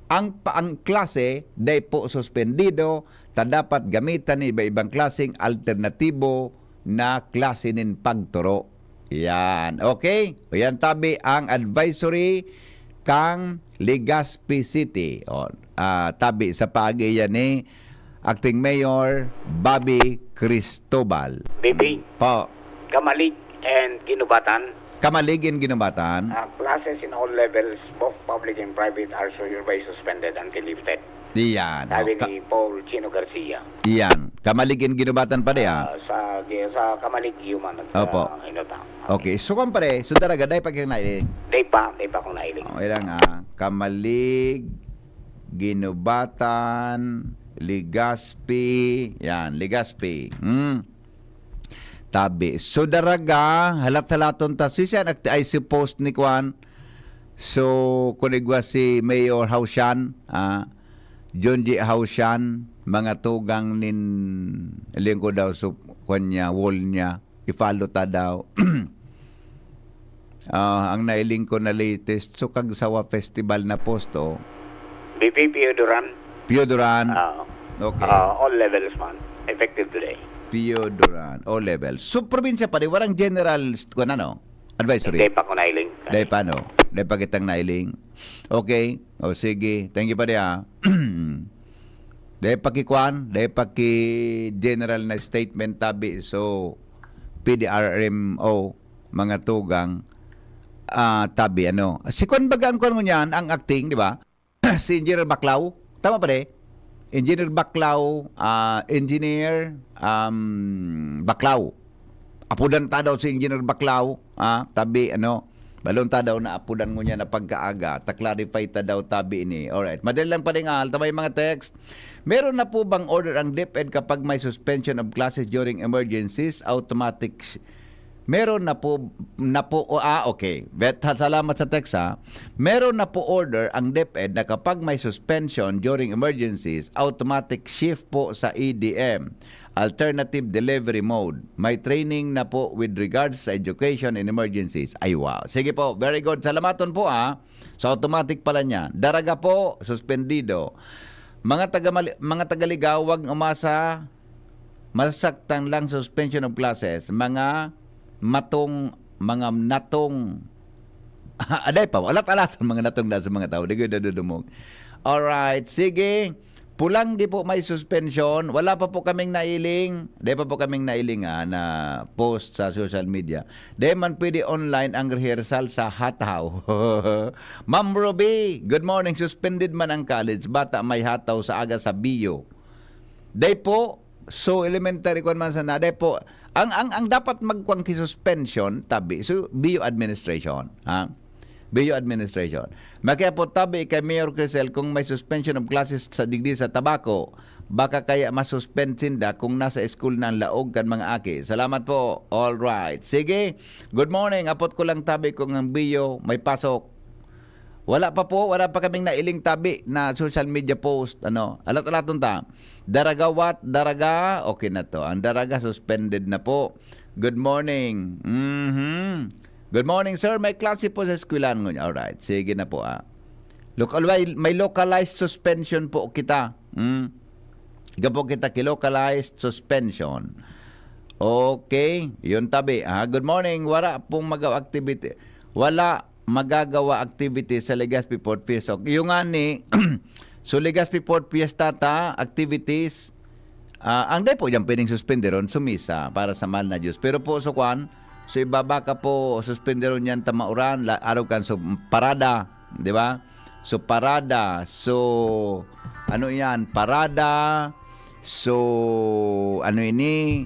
Ang, pa- ang klase, dai po suspendido, ta dapat gamitan ni iba-ibang klaseng alternatibo na klase nin pagturo. Yan. Okay? O yan, tabi ang advisory kang Legazpi City. O, ah, tabi sa paagi yan ni Acting Mayor Bobby Cristobal. B B, Po, Kamalig and Ginubatan, Kamalig in Ginubatan. uh, classes in all levels, both public and private, are so hereby suspended until lifted. Iyan. Sabi O, ka- ni Paul Chino Garcia. Iyan. Kamalig in Ginubatan pa di, ah? Ah, sa sa Kamalig human at Opo. ah, Inota. Okay. So, kwan pare, so daraga, dai pa kayong nailing. Day pa, day pa akong nailing. Okay lang, ah. Kamalig, Ginubatan, Legazpi. Yan, Legazpi. Hmm. Tabi. So, daraga, halat-halaton ta. Si siya, nag-, ay, si post ni Kwan. So, kun igwa si Mayor Haushan, ah, Junji Haushan, mga tugang nin, lingko daw, so, kwan niya, wall niya. I-follow ta daw. Ah, ang nailing ko na latest, so, Kagsawa Festival na post, oh. B P Pio Duran. Pio Duran. Ah, Okay. ah, all levels man. Effective today. Pio Duran. O level. So, probinsya pa rin, walang general, kung ano, advisory. Day pa akong nailing. Dahil paano? Dahil pa kitang nailing. Okay. O sige. Thank you pa rin, ah. Dahil pa kikwan, dahil pa ki general na statement tabi. So, P D R M O, mga tugang, ah, tabi, ano. Si kwan baga ang kwan mo niyan, ang acting, di ba? Si Engineer Baclao. Tama pa, de? Engineer Baclao, ah, Engineer, um, Baclao. Apodan ta daw si Engineer Baclao, ah, tabi, ano, balon ta daw na apodan ngunyan na pagkaaga, ta-clarify ta daw tabi ini. Alright, madali lang palingal, ta may mga text. Meron na po bang order ang DepEd kapag may suspension of classes during emergencies, automatic sh-, meron na po, na po, o, ah, okay. Bet, ha, salamat sa text, ha. Meron na po order ang DepEd na kapag may suspension during emergencies, automatic shift po sa E D M. Alternative delivery mode. May training na po with regards sa education in emergencies. Ay, wow. Sige po, very good. Salamaton po, ah. So, automatic pala niya. Daraga po, suspendido. Mga taga Mali-, mga taga Ligao, wag umasa, masasaktan lang suspension of classes. Mga matong, mga natong, aday pa, alat-alat ang mga natong na sa mga tao. Di ko nadudumog. Alright, sige. Pulanggi po may suspension. Wala pa po kaming nailing. Di pa po kaming nailing, ah, na post sa social media. Di man pwede online ang rehearsal sa Hataw. Ma'am Ruby, good morning. Suspended man ang college. Bata may Hataw sa aga sa Bio. Di po. So, elementary kwan man sana. Di po. Ang, ang, ang dapat magkwang ki suspension, tabi. So, Bio administration. Ha? Bio administration. Makiapo tabi kay Mayor Crisel kung may suspension of classes sa digdi sa Tabaco. Baka kaya masuspend sinda kung nasa school na ang laog kan mga aki. Salamat po. All right. Sige. Good morning. Apot ko lang tabi kung ang Bio may pasok. Wala pa po. Wala pa kaming nailing tabi na social media post. Ano? Alat-alaton ta. Daragawat, daraga. Okay na to. Ang daraga suspended na po. Good morning. Mhm. Good morning, sir. May klase po sa eskwelahan ngunyan. Alright. Sige na po, ah. Local, may, may localized suspension po kita. Hmm? Ika po kita ki localized suspension. Okay. Yun tabi, ha? Good morning. Wala pong magaw activity. Wala magagawa activity sa Legazpi Port Fiesta. Yung nga ni, so Legazpi Port Fiesta ta, activities, ah, ang dai po dyan pwedeng suspenderon, so misa para sa mahal na Diyos. Pero po, so kwan, so ibaba ka po, suspenderon yan ta mauran, la, araw kan so parada, di ba? So parada, so ano yan, parada, so ano ini,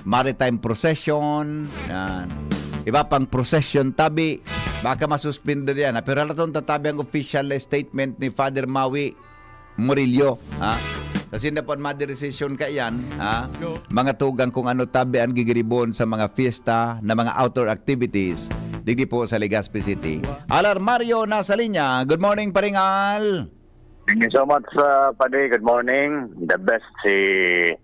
maritime procession, yan. Iba pang procession tabi, Baka masuspender yan, ha? Pero halaton tatabi ang official na statement ni Father Maui Murillo, ha? Kasi na po ang madiresisyon ka yan, ha? Mga tugang kung ano tabi ang gigiribon sa mga fiesta na mga outdoor activities, digdi po sa Legazpi City. Al Armario nasa linya. Good morning, Paring Al. Thank you so much, uh, Padi. Good morning. The best si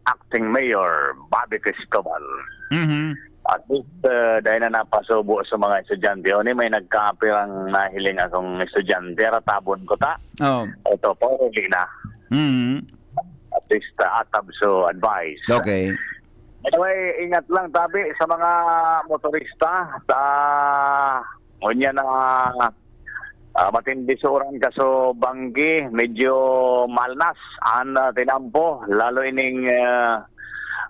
Acting Mayor Bobby Cristobal. Mhm. At least, uh, dahil na napasubo sa mga estudyante, o ni may nagkapirang nahiling akong estudyante, ratabon ko ta. Oh. Ito, pauli na. Mhm. At least, uh, atab so advice. Okay. Anyway, ingat lang tabi sa mga motorista. Ta, ngunyan na ah, matindi sa uran kaso banggi, medyo malnas an ah, tinampo, lalo ining ah,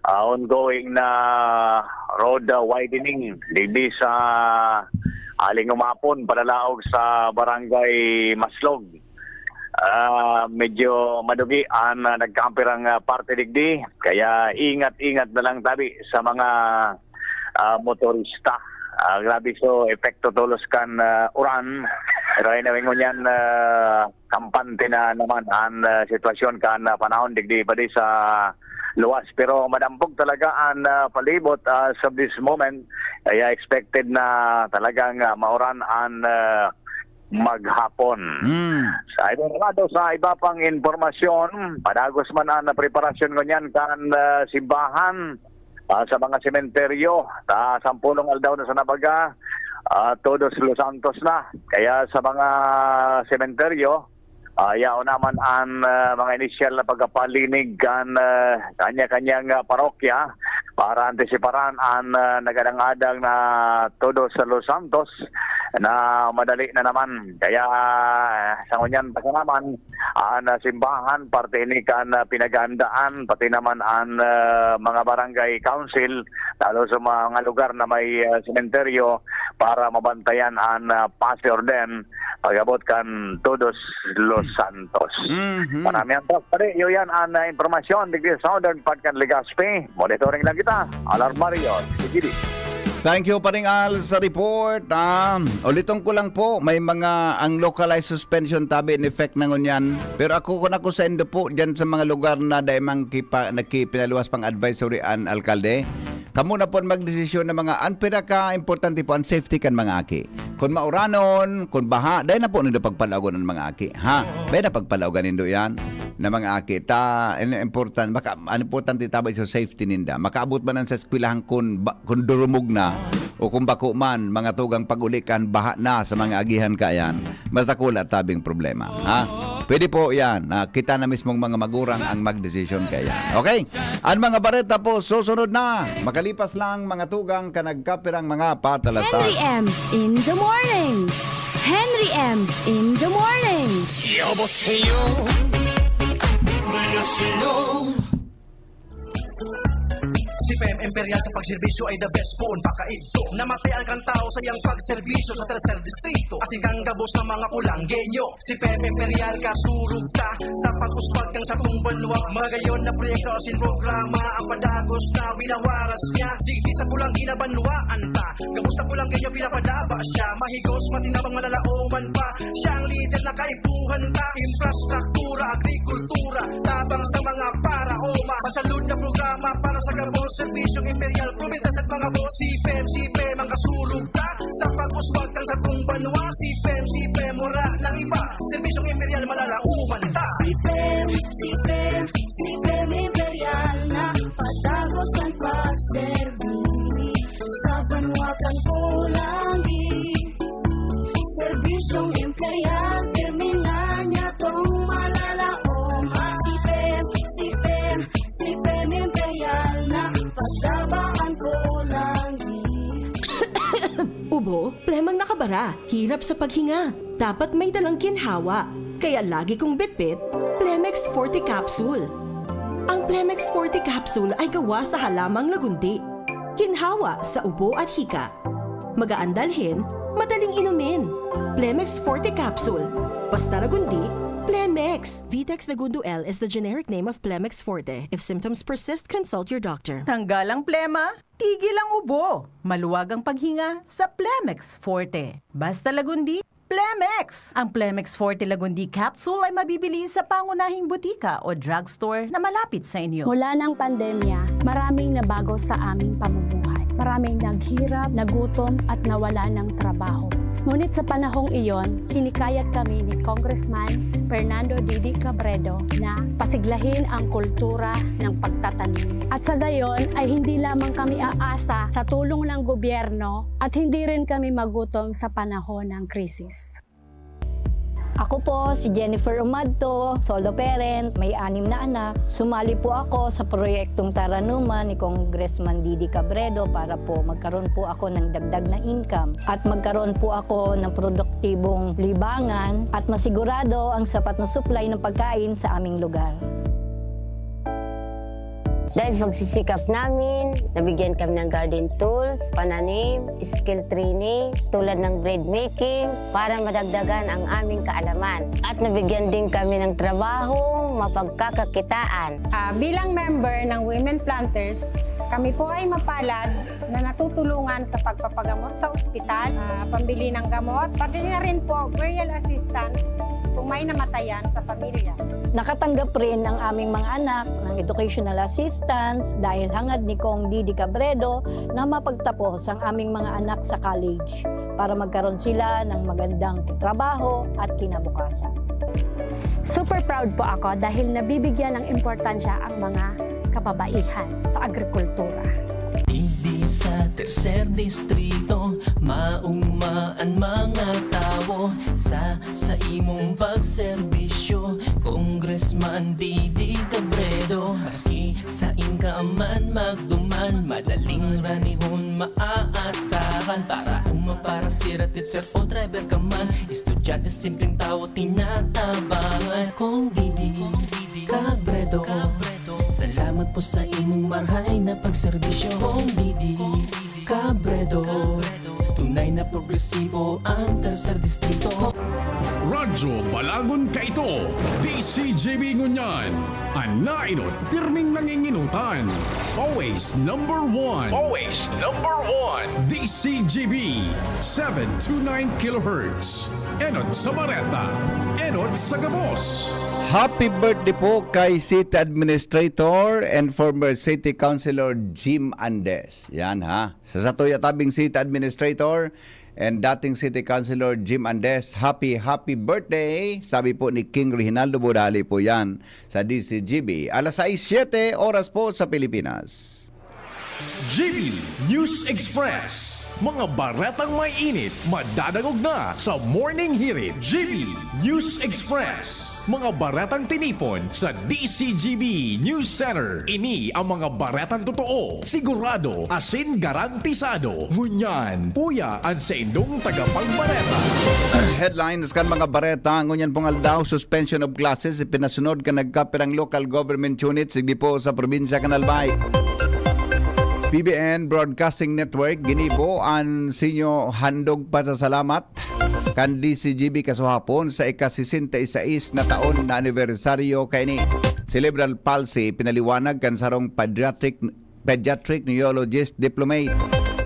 ah, ongoing na road ah, widening digdi sa aling umapon, padalaog sa barangay Maslog. Ah, medyo madugi an ah, nagkakampirang ah, parte digdi, kaya ingat-ingat na lang tabi sa mga ah, motorista. Ah, grabe so epekto tolos kan ah, uran. Pero anyway, ngunyan ah, kampante na naman an ah, sitwasyon kan ah, panahon digdi pa di sa luwas. Pero madampog talaga an ah, palibot as of this moment. Kaya expected na talagang ah, mauran an ah, maghapon. Hmm. Sa ibang lado, sa iba pang impormasyon, padagos man ang preparasyon ngunyan kan ah, simbahan ah, sa mga sementeryo. Ta sampulong aldaw na sa nabaga, ah, todos Los Santos na. Kaya sa mga sementeryo, ah, yaon naman an ah, mga inisyal na pagkapalinig kan ah, kanya-kanyang ah, parokya para antisiparan an ah, nagadang-adang na todos sa Los Santos na madali na naman. Kaya ah, sa ngunyan pa naman, an ah, simbahan, parte ini kan ah, pinaghahandaan, pati naman an ah, mga barangay council, lalo sa mga lugar na may ah, sementeryo para mabantayan an ah, paz y orden pag-abot kan todos Los Santos. Mhm. Marami ang talk pare. Iyo yan an ah, impormasyon digdi sa Southern part kan Legazpi. Monitoring lang kita. Al Armario, Sigidi. Thank you, Paring Al, sa report. Ah, uliton ko lang po, may mga ang localized suspension tabi in effect na ngunyan. Pero ako, kung ako sa indo po, dyan sa mga lugar na dahil mang kipa, nagkipinaluwas pang advisory an alkalde, kamo na po ang magdesisyon ng mga, ang pinaka-importante po, ang safety kan mga aki. Kung mauranon, kung baha, dahil na po nindo pagpalaogon ang mga aki. Ha? Dahil na pagpalaogan nindo yan na mga aki. Ta, ang important, maka, ang importante tabay sa safety ninda. Makaabot man ang sa eskwelahan kun, ba, kun durumog na o kung bako man, mga tugang pag-uli kan baha na sa mga agihan kayan, matakula tabing problema. Ha? Pwede po yan. Ah, kita na mismong mga magurang ang magdesisyon kayan. Okay? Ang mga bareta po, susunod na. Makalipas lang mga tugang ka nagkapirang mga patalastas. Henry M in the morning. Henry M in the morning. 여보세요. Si P M Imperial sa pagserbisyo ay the best poon pakaidto. Namatay ang kantao sa iyang pagserbisyo sa Tercer Distrito. Asin kang gabos ng mga pulanggenyo. Si P M Imperial kasurog ta sa pag-uswag kan satong banwa. Magayon na proyekto asin programa ang padagos na winawaras niya. Digdi sa pulang ginabanwaan ta. Gabos na pulanggenyo pinapadaba siya. Mahigos, matinabang malalaoman pa. Siyang lider na kaipuhan ta. Infrastruktura, agrikultura, tabang sa mga paraoma. Pasalud na programa para sa gabos, serbisyong imperial, probinsya sa mga boss. Si P M, si P M ang kasurog ta sa pag-uswag kan satong banwa. Si P M, si P M, wala nang iba. Serbisyong imperial, malalaoman ta. Si P M, si P M, si P M Imperial na patagos ang pagserbi sa banwa kan Pulangi. Serbisyong Imperial, pirmi na niya tong malalaom. Si P M, si P M, si P M Imperial na pagdabaan Pulangi. Ubo, plemang nakabara, hirap sa paghinga. Dapat may dalang ginhawa. Kaya lagi kong bitbit, Plemex Forte Capsule. Ang Plemex Forte Capsule ay gawa sa halamang lagundi. Ginhawa sa ubo at hika. Magaan dalhin, madaling inumin. Plemex Forte Capsule. Basta lagundi, Plemex! Vitex Segundo L is the generic name of Plemex Forte. If symptoms persist, consult your doctor. Tanggal ang plema, tigil ang ubo. Maluwag ang paghinga sa Plemex Forte. Basta Lagundi, Plemex! Ang Plemex Forte Lagundi Capsule ay mabibili sa pangunahing butika o drugstore na malapit sa inyo. Mula ng pandemya, maraming nabago sa aming pamumuhay. Maraming naghirap, nagutom at nawala ng trabaho. Ngunit sa panahong iyon, hinikayat kami ni Congressman Fernando Didi Cabredo na pasiglahin ang kultura ng pagtatanim. At sa gayon ay hindi lamang kami aasa sa tulong ng gobyerno at hindi rin kami magutom sa panahon ng krisis. Ako po si Jennifer Umadto, solo parent, may anim na anak. Sumali po ako sa proyektong Taranuman ni Congressman Didi Cabredo para po magkaroon po ako ng dagdag na income at magkaroon po ako ng produktibong libangan at masigurado ang sapat na supply ng pagkain sa aming lugar. Dahil sa pagsisikap namin, nabigyan kami ng garden tools, pananim, skill training, tulad ng bread making, para madagdagan ang aming kaalaman. At nabigyan din kami ng trabaho, mapagkakakitaan. Ah, bilang member ng Women Planters, kami po ay mapalad na natutulungan sa pagpapagamot sa ospital, ah, pambili ng gamot, pati na rin po burial assistance kung may namatayan sa pamilya. Nakatanggap rin ang aming mga anak ng educational assistance dahil hangad ni Cong Didi Cabredo na mapagtapos ang aming mga anak sa college para magkaroon sila ng magandang trabaho at kinabukasan. Super proud po ako dahil nabibigyan ng importansya ang mga kababaihan sa agrikultura. Digdi sa tercer distrito, mauma an mga tawo sa saimong pagserbisyo. Congressman Didi Cabredo, maski sain ka man magduman, madaling ranihon maaasahan. Para uma, para sira, teacher o driver ka man, estudyante, simpleng tawo, tinatabangan. Cong Didi Cabredo, salamat po sa imong marhay na pagserbisyo. Cong Didi Cabredo, tunay na progresibo ang tercer distrito. Radyo Balagon kaito, D C G B ngunyan. An nainot, pirming nanginginutan. Always number one. Always number one. D C G B, seven two nine kilohertz. Enot sa bareta, enot sa gabos. Happy birthday po kay City Administrator and former City Councilor Jim Andes. Yan ha. Sa satuya tabing City Administrator and dating City Councilor Jim Andes, happy, happy birthday, sabi po ni King Reginaldo Budali po yan sa D C G B. Alas sais siete, oras po sa Pilipinas. G B News Express. Mga baretang may init, madadangog na sa Morning Hirit. G B News Express. Mga baretang tinipon sa D C G B News Center. Ini ang mga baretang totoo, sigurado, asin garantisado. Ngunyan, uya an saindong tagapagbareta. Headlines kan mga bareta. Ngunyan pong aldaw, suspension of classes ipinasunod kan nagkapirang local government units digdi po sa probinsya kan Albay. P B N Broadcasting Network ginibo an sinyo handog pasasalamat kan D C G B kasuhapon sa ika-sesenta y seis na taon na anibersaryo kaini. Cerebral palsy, pinaliwanag kan sarong pediatric, pediatric neurologist diplomate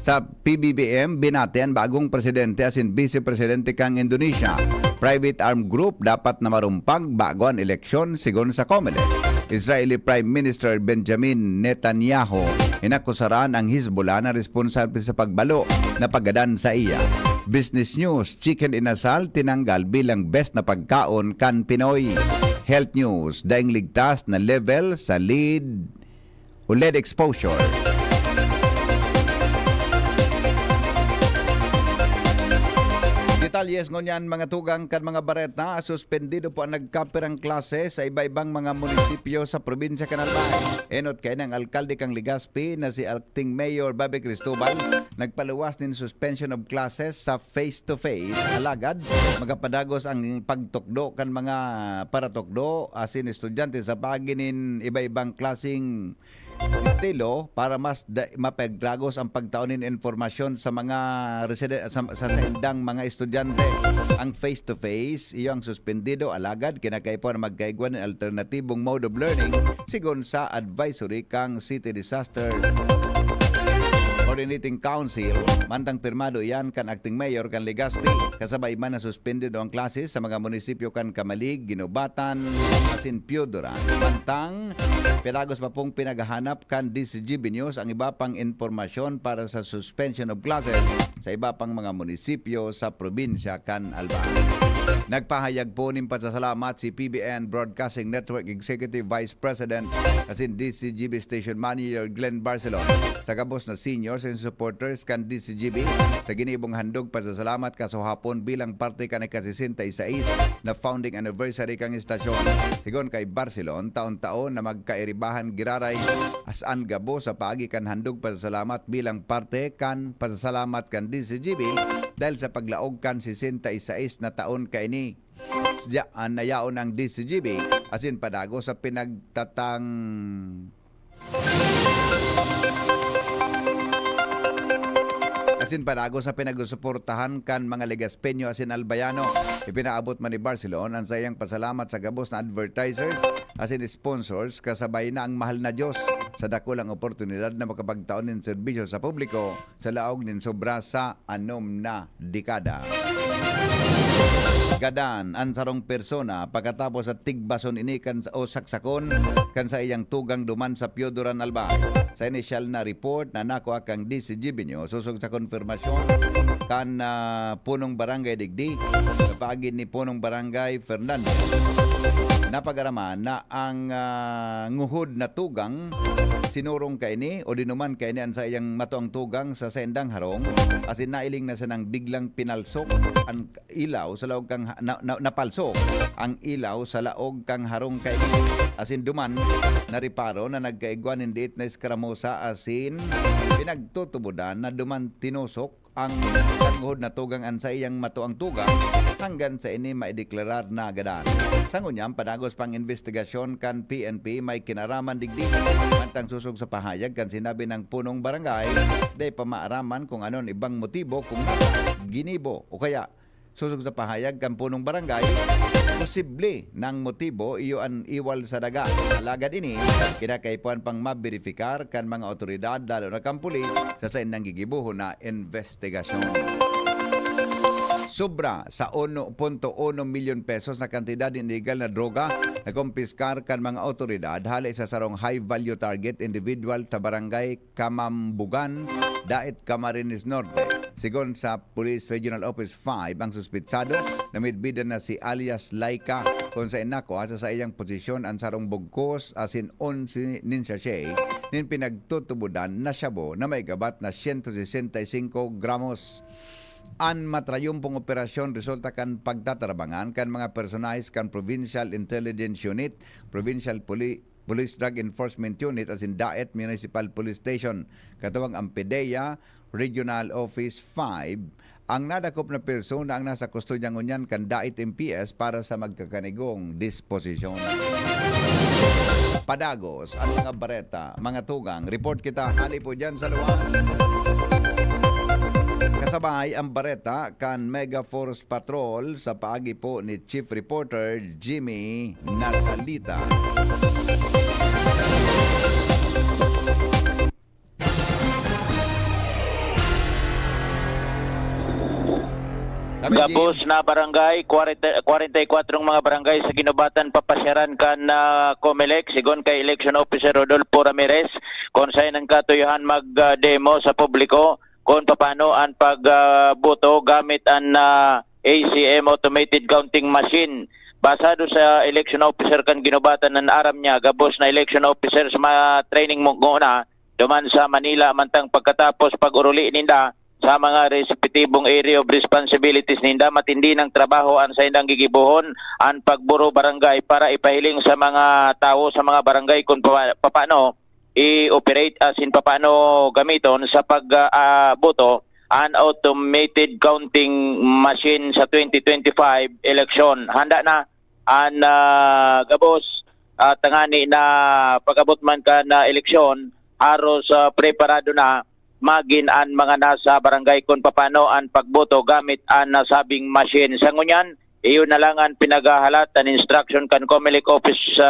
sa P B B M, binati an bagong presidente asin vice presidente kan Indonesia. Private armed group dapat na marumpag bago an eleksyon, sigon sa Comelec. Israeli Prime Minister Benjamin Netanyahu, inakusaran ang Hezbollah na responsable sa pagbalo na paggadan saiya. Business News, chicken inasal tinanggal bilang best na pagkaon kan Pinoy. Health News, daing ligtas na level sa lead o lead exposure. Detalles ngunyan, mga tugang kan mga bareta. Suspendido po ang nagkapirang klase sa iba-ibang mga munisipyo sa probinsya kan Albay. Enot kaini ang alkalde kan Legazpi na si Acting Mayor Bobby Cristobal nagpaluwas nin suspension of classes sa face-to-face. Alagad, magapadagos ang pagtukdo kan mga paratukdo asin estudyante sa paagi nin iba-ibang klaseng estilo para mas da-, mapagdagos ang pagtao nin impormasyon sa mga residen-, sa, sa saindang mga estudyante. Ang face-to-face, iyo ang suspendido, alagad kinakaipuhan na magkaigwa nin alternatibong mode of learning, sigon sa advisory kan City Disaster Coordinating Council. Mantang pirmado iyan kan acting mayor kan Legazpi, kasabay man na suspendido ang klase sa mga munisipyo kan Camalig, Guinobatan, asin Pioduran. Mantang, padagos pa pong pinaghahanap kan D Z G B News ang iba pang impormasyon para sa suspension of classes sa iba pang mga munisipyo sa probinsya kan Albay. Nagpahayag po nin pasasalamat si P B N Broadcasting Network Executive Vice President asin D Z G B Station Manager Glenn Barcelon sa gabos na seniors and supporters kan D Z G B sa ginibong handog pasasalamat kasuhapon bilang parte kan ika-sesenta y seis na founding anniversary kan istasyon. Sigon kay Barcelon, taon-taon na magkairibahan giraray as an gabos sa paagi kan handog pasasalamat bilang parte kan pasasalamat kan D Z G B dahil sa paglaog kan sesenta y seis na taon kaini. Siya an nayaon ang D Z G B asin padagos sa pinagtatang asin padagos sa pinagsusuportahan kan mga Legazpeño asin Albayano. Ipinaabot man ni Barcelon an saiyang pasalamat sa gabos na advertisers asin sponsors, kasabay na ang mahal na Diyos sa dakulang oportunidad na makapagtao nin serbisyo sa publiko sa laog nin sobra sa anom na dekada. Gadan, an sarong persona, pagkatapos sa tigbason ini kan, o saksakon kan saiyang tugang duman sa Pioduran, Albay. Sa inisyal na report na nakua kan D Z G B News, sosog sa konfirmasyon kan, ah, punong barangay digdi, sa paagi ni punong barangay Fernando, napag-araman na ang, ah, nguhod na tugang sinurong kaini o dinuman kaini an saiyang matuang tugang sa saindang harong, asin nailing na sanang biglang pinalsok an ilaw sa laog kan ha-, na, na, napalsok ang ilaw sa laog kan harong kaini. Asin duman, nariparo na nagkaigwa nin diit na eskaramusa asin pinagtutubodan na duman tinosok ang tanggod na tugang an saiyang matuang tugang hanggan sa ini maideklarar na gadan. Sa ngunyan, padagos pang investigasyon kan P N P may kinaraman digdi. Mantang sosog sa pahayag kan sinabi ng punong barangay, dai pa maaraman kung ano an ibang motibo kung ginibo o kaya sosog sa pahayag kan punong barangay, posible na an motibo iyo an iwal sa daga. Alagad ini, kinakaipuhan pang maberifikar kan mga otoridad, lalo na kan pulis, sa saindang gigibohon na investigasyon. Sobra sa uno punto uno milyon pesos na kantidad nin illegal na droga na kumpiskar kan mga otoridad hale sa sarong high-value target individual sa barangay Camambugan, Daet, Camarines Norte. Sigon sa Police Regional Office five, ang suspitsado na midbidan na si alias Laika, kun saen nakua sa saiyang posisyon an sarong bugkos asin onse nin sachet nin pinagtutubodan na shabu na may gabat na siyento sesenta y singko gramos. An matrayumpong operasyon resulta kan pagtatarabangan kan mga personahes kan Provincial Intelligence Unit, Provincial Poli-, Police Drug Enforcement Unit asin Daet Municipal Police Station, katuwang ang PDEA Regional Office five. Ang nadakop na persona ang nasa kustodya ngunyan kan Daet M P S para sa magkakanigong disposisyon. Padagos an mga bareta, mga tugang. Report kita hali po dyan sa luwas. Kasabay ang bareta kan Mega Force Patrol sa paagi po ni Chief Reporter Jimmy Nasalita. Kami, Gabos Jim. Na barangay, kwarenta, kwarenta y kwatro mga barangay sa Guinobatan papasyaran kan, ah, Comelec, sigon kay Election Officer Rodolfo Ramirez, kung saen ang katuyohan mag, ah, demo sa publiko kung paano ang pag, ah, boto gamit ang, ah, A C M automated counting machine. Basado sa election officer kan Guinobatan, an aram niya, gabos na election officer sa mga training mo nguna, duman sa Manila, mantang pagkatapos pag-uruli ninda sa mga respetibong area of responsibilities ninda, matindi nang trabaho ang saindang gigibohon, ang pagburo barangay para ipahiling sa mga tawo sa mga barangay kung pa-, papaano i-operate asin papaano gamiton sa pag, ah, ah, boto ang automated counting machine sa twenty twenty-five election. Handa na ang, ah, gabos ah, tangani na pag-abot man kan eleksyon, haros, ah, preparado na magin an mga nasa barangay kun papaano an pagboto gamit an nasabing machine. Sa ngunyan, iyo na lang an pinaghahalat an instruction kan Comelec Office sa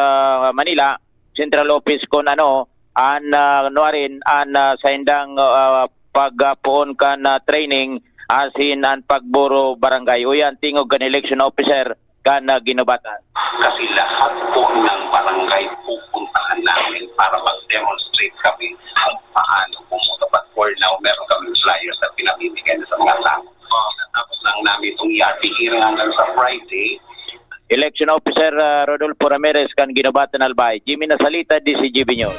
Manila, Central Office, kun ano an, ah, nuarin an, ah, saindang, ah, pagpoon kan, ah, training asin an pagboro barangay. Uya an tingog kan election officer kan, ah, ginubatan. Kasi lahat po ng barangay pupuntahan namin para mag-demonstrate kami kung paano pumunta. But for now, meron kaming flyers na pinamimigay na sa mga tao. Tapos lang namin itong E R P hearing hanggang sa Friday. Election Officer, ah, Rodolfo Ramirez kan Ginobatan Albay. Jimmy Nasalita, D C G B News.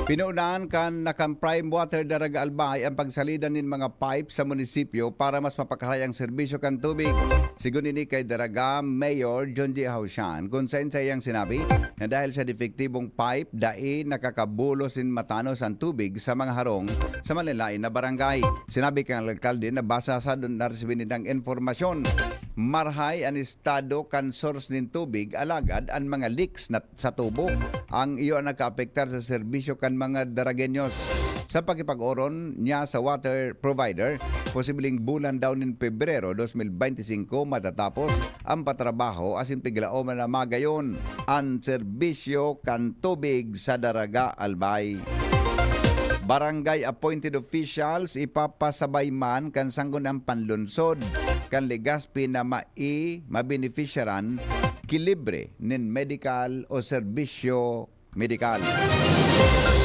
Pinaunahan kan Nakam Prime Water Daraga Albay ang pagsalida nin mga pipe sa munisipyo para mas mapakahay ang serbisyo kan tubig. Sigon ini kay Daraga Mayor John J. Hausian, kun saen sa iyang sinabi na dahil sa depektibong pipe, dai nakakabulos nin matanos ang tubig sa mga harong sa malalain na barangay. Sinabi kan alkalde na basa sa naresibi nindang impormasyon, marahay an estado kan source nin tubig, alagad an mga leaks na sa tubo ang iyo ang nakaapektar sa serbisyo kan mga Daragueños. Sa pakipag-oron niya sa water provider, posibleng bulan daw nin Pebrero dos mil bente singko matatapos ang patrabaho asin piglaoman na magayon an serbisyo kan tubig sa Daraga Albay. Barangay appointed officials ipapasabay man kan Sangguniang Panlunsod kan Legazpi na mai mabenepisyaran ki libre nin medical o serbisyo medikal.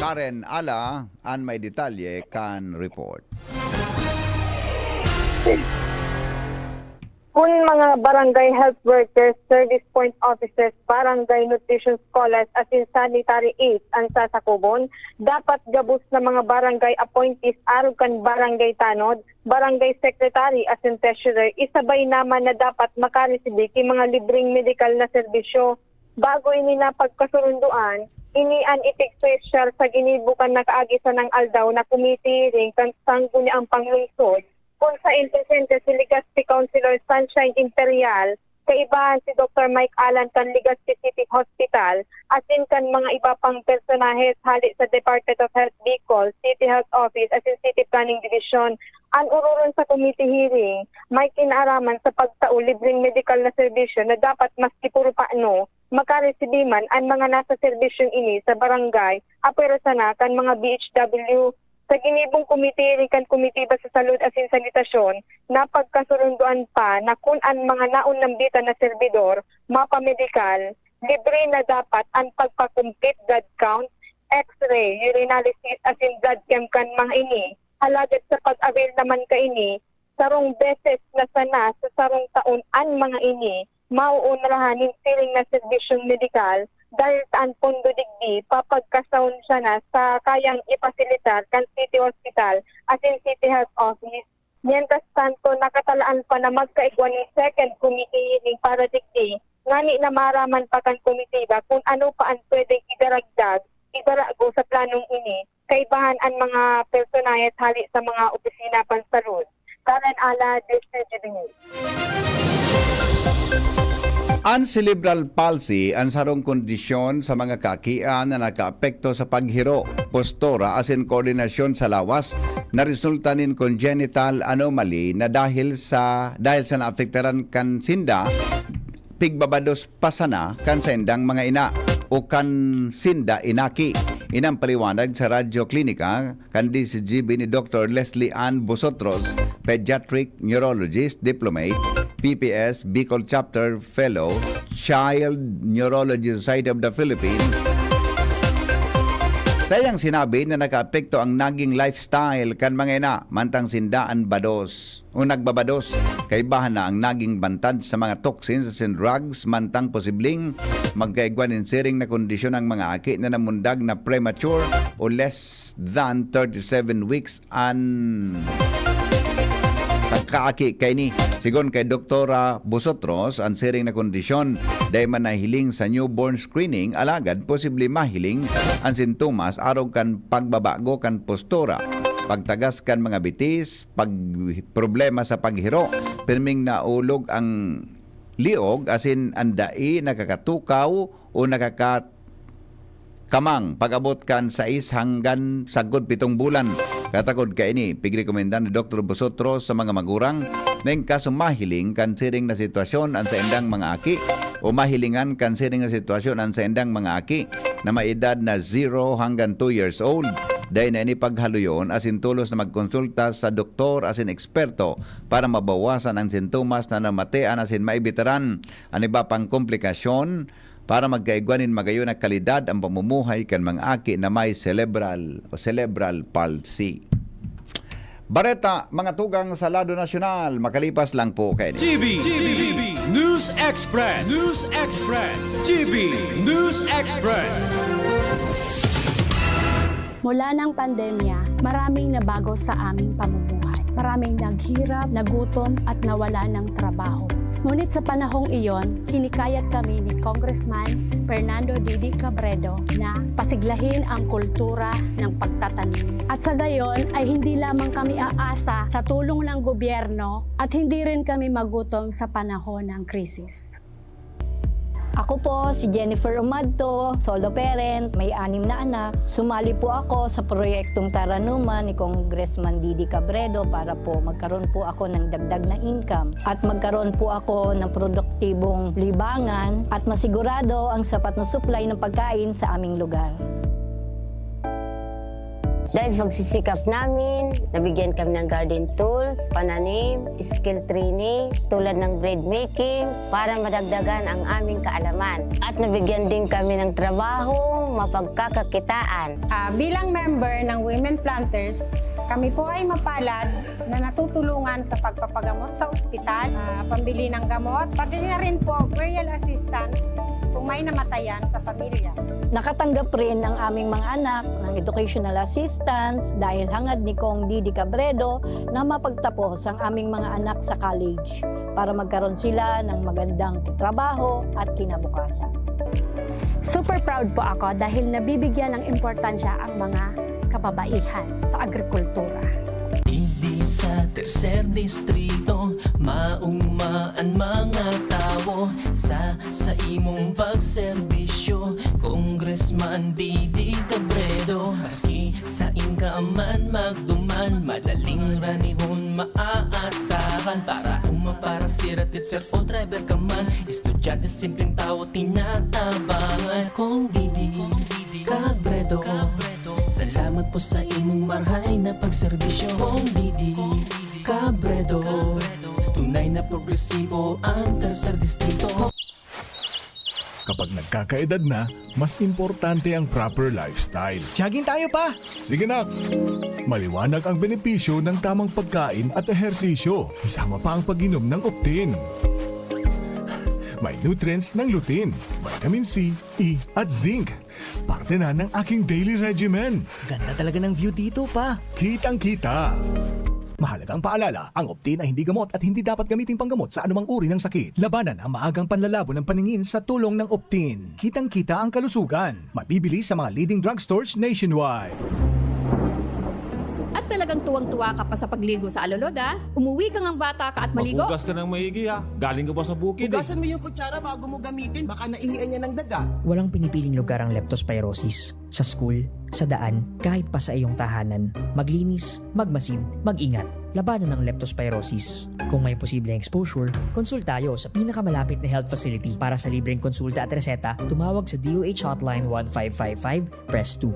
Karen Ala an may detalye kan report. Kun mga barangay health workers, service point officers, barangay nutrition scholars asin sanitary aides an sasakubon, dapat gabos na mga barangay appointees arog kan barangay tanod, barangay secretary asin treasurer isabay naman na dapat makaresibi ki mga libreng medikal na serbisyo. Bago ini napagkasurundoan, ini an itigsosyar sa ginibo kan nakaagi sanang aldaw na committee hearing kan Sangguniang Panglungsod, kun saen presente si Legazpi Councilor Sunshine Imperial, kaibahan si Doktor Mike Alan kan Legazpi City Hospital, asin kan mga iba pang personahes hale sa Department of Health Bicol, City Health Office asin City Planning Division. An ororon sa committee hearing may kinaaraman sa pagtao libreng medikal na serbisyo na dapat maski puro paano makaresibi man an mga nasa serbisyong ini sa barangay, apwera sana kan mga B H W. Sa ginibong komite rin kan Komitiba sa Salud asin Sanitasyon, napagkasurundoan pa na kun an mga naon nambitan na serbidor mapamedikal, libre na dapat an pagpa-complete blood count, X-ray, urinalysis asin blood chem kan mga ini. Alagad sa pag-avail naman kaini, sarong beses na sana sa sarong taon an mga ini maoonrahan nin siring na serbisyong medikal dahil ta an pondo digdi papagkasahon sana sa kayang ipasilitar kan City Hospital asin City Health Office. Mientras tanto, nakatalaan pa na magkaigwa nin second committee hearing para digdi ngani na maaraman pa kan komitiba kun ano pa an pwedeng idaragdag, idarago sa planong ini. Kaibahan an mga personahes hale sa mga opisina pansalud. Karen Ala, District G B News. An cerebral palsy an sarong kondisyon sa mga kaakian na nakaapekto sa paghiro, postura asin koordinasyon sa lawas na resulta nin congenital anomaly na dahil sa dahil sa naapektaran kan sinda pigbabados pa sana kan saindang mga ina o kan sinda inaki. Inang paliwanag sa Radyo Klinika kan D C G B ni Doktor Leslie Ann Bosotros, Pediatric Neurologist Diplomate, P P S Bicol Chapter Fellow, Child Neurology Society of the Philippines. Sa iyang sinabi na nakaapekto ang naging lifestyle kan mga ina, mantang sinda an bados o nagbabados. Kaibahan na ang naging bantad sa mga toxins asin drugs, mantang posibleng magkaigwa nin siring na kondisyon ang mga aki na namundag na premature o less than thirty-seven weeks an pagkaaki kaini. Sigon kay Doktora Bosotros, an siring na kondisyon dai man nahiling sa newborn screening, alagad posible mahiling an sintomas arog kan pagbabago kan postura, pagtagas kan mga bitis, pag problema sa paghiro, pirming naulog ang liog asin an dai nakakatukaw o nakaka- kamang pag-abot kan sais hanggan sagkod pitong bulan. Katakod kaini, pigrekomenda ni Doktor Busutro sa mga magurang na in kaso mahiling kan siring na sitwasyon an saindang mga aki o mahilingan kan siring na sitwasyon an saindang mga aki na may edad na zero hanggang two years old, dai na ini paghaluyon asin tolos na magkonsulta sa doktor asin eksperto para mabawasan ang sintomas na namatian asin maibitaran an iba pang komplikasyon para magkaigwa nin magayon na kalidad ang pamumuhay kan mga aki na may cerebral o cerebral palsy. Bareta, mga tugang sa lado nasyonal, makalipas lang po kaini. G B, G B, News Express, News Express, G B News Express. Mula ng pandemya, maraming nabago sa aming pamumuhay. Maraming naghirap, nagutom, at nawala ng trabaho. Ngunit sa panahong iyon, hinikayat kami ni Congressman Fernando Didi Cabredo na pasiglahin ang kultura ng pagtatanim. At sa gayon ay hindi lamang kami aasa sa tulong ng gobyerno at hindi rin kami magutom sa panahon ng krisis. Ako po si Jennifer Umadto, solo parent, may anim na anak. Sumali po ako sa proyektong Taranuman ni Congressman Didi Cabredo para po magkaroon po ako ng dagdag na income at magkaroon po ako ng produktibong libangan at masigurado ang sapat na supply ng pagkain sa aming lugar. Dahil sa pagsisikap namin, nabigyan kami ng garden tools, pananim, skill training, tulad ng bread making, para madagdagan ang aming kaalaman. At nabigyan din kami ng trabaho, mapagkakakitaan. Ah, bilang member ng Women Planters, kami po ay mapalad na natutulungan sa pagpapagamot sa ospital, ah, pambili ng gamot, pati na rin po burial assistance kung may namatayan sa pamilya. Nakatanggap rin ang aming mga anak ng educational assistance dahil hangad ni Cong Didi Cabredo na mapagtapos ang aming mga anak sa college para magkaroon sila ng magandang trabaho at kinabukasan. Super proud po ako dahil nabibigyan ng importansya ang mga kababaihan sa agrikultura. Digdi sa tercer distrito, mauma an mga tawo sa, sa imong pagserbisyo, Congressman Didi Cabredo. Maski sain ka man magduman, madaling ranihon maaasahan. Para uma, para sira, teacher o driver ka man, estudyante, simpleng tawo, tinatabangan. Cong Didi Cabredo, salamat po sa imong marhay na pagserbisyo. Cong Didi Cabredo, tunay na progresibo ang tercer distrito. Kapag nagkakaedad na, mas importante ang proper lifestyle. Jogging tayo, Pa! Sige, nak! Maliwanag ang benepisyo ng tamang pagkain at ehersisyo, kasama pa ang pag-inom ng Optin. May nutrients ng lutein, vitamin C, E at zinc. Parte na ng aking daily regimen. Ganda talaga ng view dito, Pa. Kitang-kita. Mahalagang paalala, ang Optin ay hindi gamot at hindi dapat gamiting panggamot sa anumang uri ng sakit. Labanan ang maagang panlalabo ng paningin sa tulong ng Optin. Kitang-kita ang kalusugan. Mabibili sa mga leading drugstores nationwide. At talagang tuwang-tuwa ka pa sa pagligo sa alulod, ah. Umuwi ka ngang bata ka at maligo. Maghugas ka ng maigi, ha? Galing ka pa sa bukid, eh. Hugasan mo yung kutsara bago mo gamitin. Baka naihian yan ng daga. Walang pinipiling lugar ang leptospirosis. Sa school, sa daan, kahit pa sa iyong tahanan. Maglinis, magmasid, mag-ingat. Labanan ang leptospirosis. Kung may posibleng exposure, konsulta tayo sa pinakamalapit na health facility. Para sa libreng konsulta at reseta, tumawag sa D O H Hotline one five five five, press two.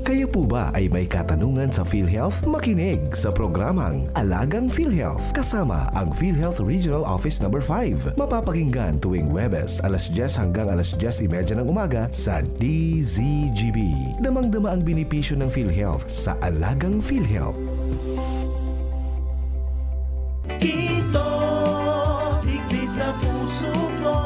Kayo po ba ay may katanungan sa PhilHealth? Makinig sa programang Alagang PhilHealth kasama ang PhilHealth Regional Office Number five. Mapapakinggan tuwing Huwebes, alas dyes hanggang alas dyes y media ng umaga sa D Z G B. Damang-dama ang benepisyo ng PhilHealth sa Alagang PhilHealth. Kito, digdi sa puso ko,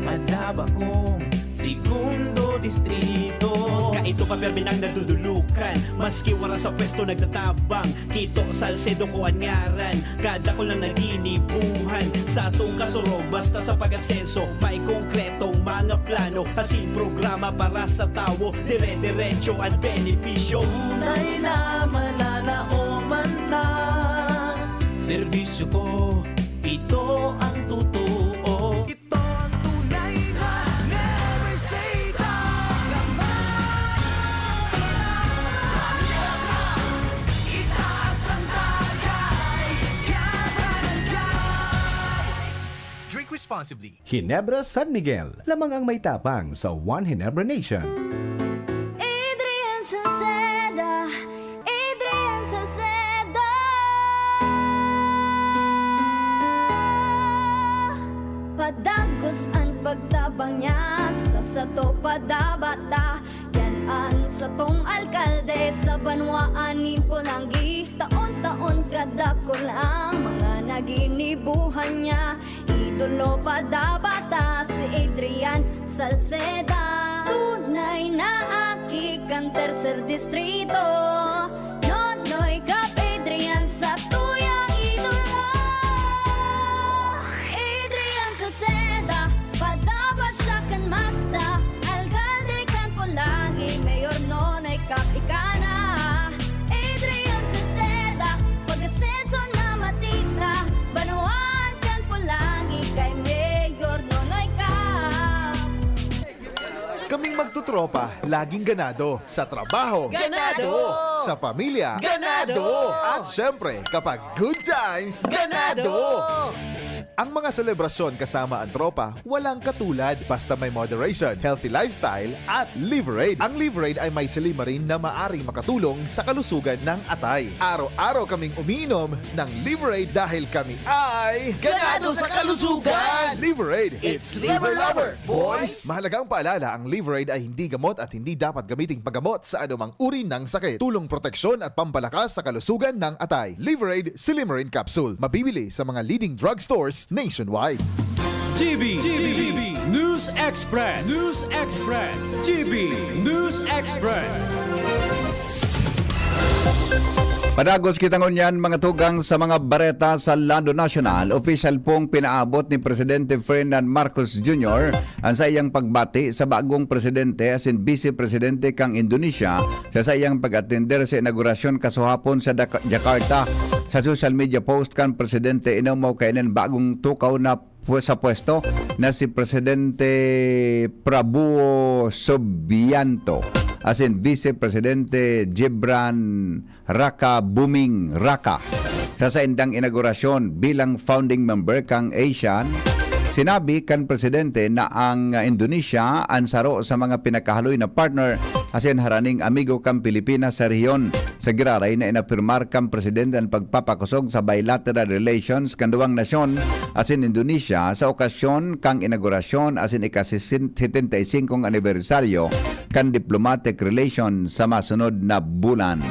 madaba kong segundo distrito. Kaito pa permi nang nadudulukan, maski wara sa pwesto nagtatabang. Kito, Salcedo ko an ngaran, kadakul na naginibuhan. Sa atong kasurog, basta sa pag-asenso, may konkretong mga plano, asin programa para sa tawo, dire-diretso an benepisyo. Tunay na malalaoman ta, serbisyo ko, Responsibly. Ginebra San Miguel, lamang ang may tapang sa One Ginebra Nation. Adrian Salceda, Adrian Salceda. Padagos an pagtabang niya sa sato padabata. Yan an satong alkalde sa banwaan nin Polangui. Taon-taon kadakul ang mga naginibuhan niya. Idolo padabata si Adrian Salceda. Tunay na aki kan tercer distrito. Nonoy Cap Adrian sa tuyang idolo. Adrian Salceda, padaba siya kan masa. Alkalde kan Polangui, Mayor Nonoy Cap ika na. Adrian Salceda, pag-asenso na matira. Banwaan kan Polangui, kay Mayor Nonoy Cap. Kaming magtutropa, laging ganado. Sa trabaho, Ganado! Sa pamilya, Ganado! At syempre, kapag good times, Ganado! Ganado! Ang mga selebrasyon kasama ang tropa, walang katulad basta may moderation, healthy lifestyle, at Liverade. Ang Liverade ay may silimarin na maaring makatulong sa kalusugan ng atay. Araw-araw kaming umiinom ng Liverade dahil kami ay Ganado sa kalusugan! Liverade, it's Liver Lover, boys! Mahalagang paalala, ang Liverade ay hindi gamot at hindi dapat gamiting paggamot sa anumang uri ng sakit. Tulong proteksyon at pampalakas sa kalusugan ng atay. Liverade Silimarin Capsule. Mabibili sa mga leading drugstores nationwide. G B, G B, News Express, News Express, G B News Express. Padagos kita ngunyan, mga tugang, sa mga bareta sa lado nasyonal. Opisyal pong pinaabot ni Presidente Ferdinand Marcos Junior an saiyang pagbati sa bagong presidente asin bise presidente kan Indonesia sa saiyang pag-atender sa inaugurasyon kasuhapon sa Dak-, Jakarta. Sa social media post kan presidente, inamaw kaiyan an bagong tukaw na pu-, sa pwesto na si Presidente Prabowo Subianto asin Vice Presidente Gibran Raka Buming Raka. Sa saindang inaugurasyon bilang founding member kan ASEAN, sinabi kan presidente na ang Indonesia an saro sa mga pinakahaloy na partner asin haraning amigo kan Pilipinas sa rehiyon. Sa giraray na inapirmar kan presidente an pagpapakosog sa bilateral relations kan duwang nasyon asin Indonesia sa okasyon kan inaugurasyon asin ika-setenta y cinco anibersaryo kan diplomatic relation sa masunod na bulan.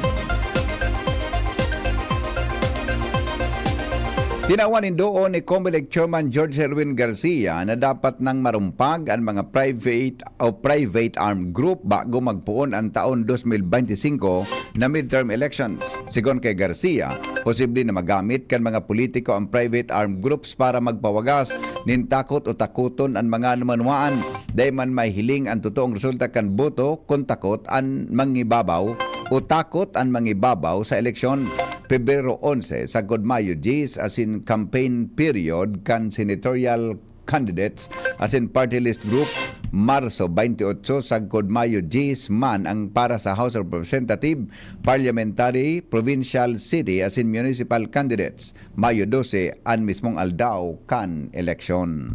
Tinawan nin duon ni Comelec Chairman George Erwin Garcia na dapat nang marumpag an mga private o private armed group bago magpoon an taon dos mil benti singko na midterm elections. Sigon kay Garcia, posible na magamit kan mga politiko ang private armed groups para magpawagas nin takot o takoton an mga namanwaan. Dai man mahihiling an totoong resulta kan boto kun takot an mangibabaw o takot an mangibabaw sa eleksyon. Pebrero onse sagkod Mayo dyes asin campaign period kan senatorial candidates asin party list group. Marso bente otso sagkod Mayo dyes man ang para sa House of Representative, Parliamentary, Provincial, City asin Municipal candidates. Mayo dose an mismong aldaw kan eleksyon.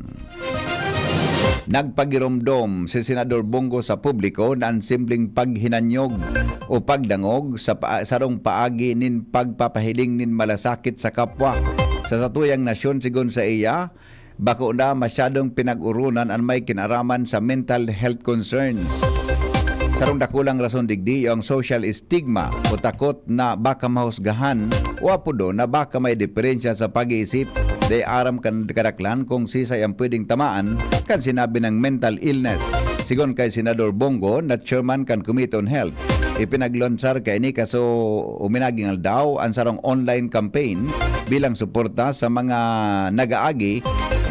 Nagpagiromdom si Senador Bong Go sa publiko na an simpleng paghinanyog o pagdangog sa pa-, sarong paagi nin pagpapahiling nin malasakit sa kapwa. Sa satuyang nasyon, sigon sa iya, bako na masyadong pinag-oronan an may kinaraman sa mental health concerns. Sarong dakulang rason digdi iyo ang social stigma o takot na baka mahusgahan o apodo na baka may diferensya sa pag-iisip. Dai aram kan kadaklan kung sisay ang pwedeng tamaan kan sinabi ng mental illness. Sigon kay Senador Bong Go na chairman kan Committee on Health, ipinaglansar kaini kaso uminaging aldaw an sarong online campaign bilang suporta sa mga nag-aagi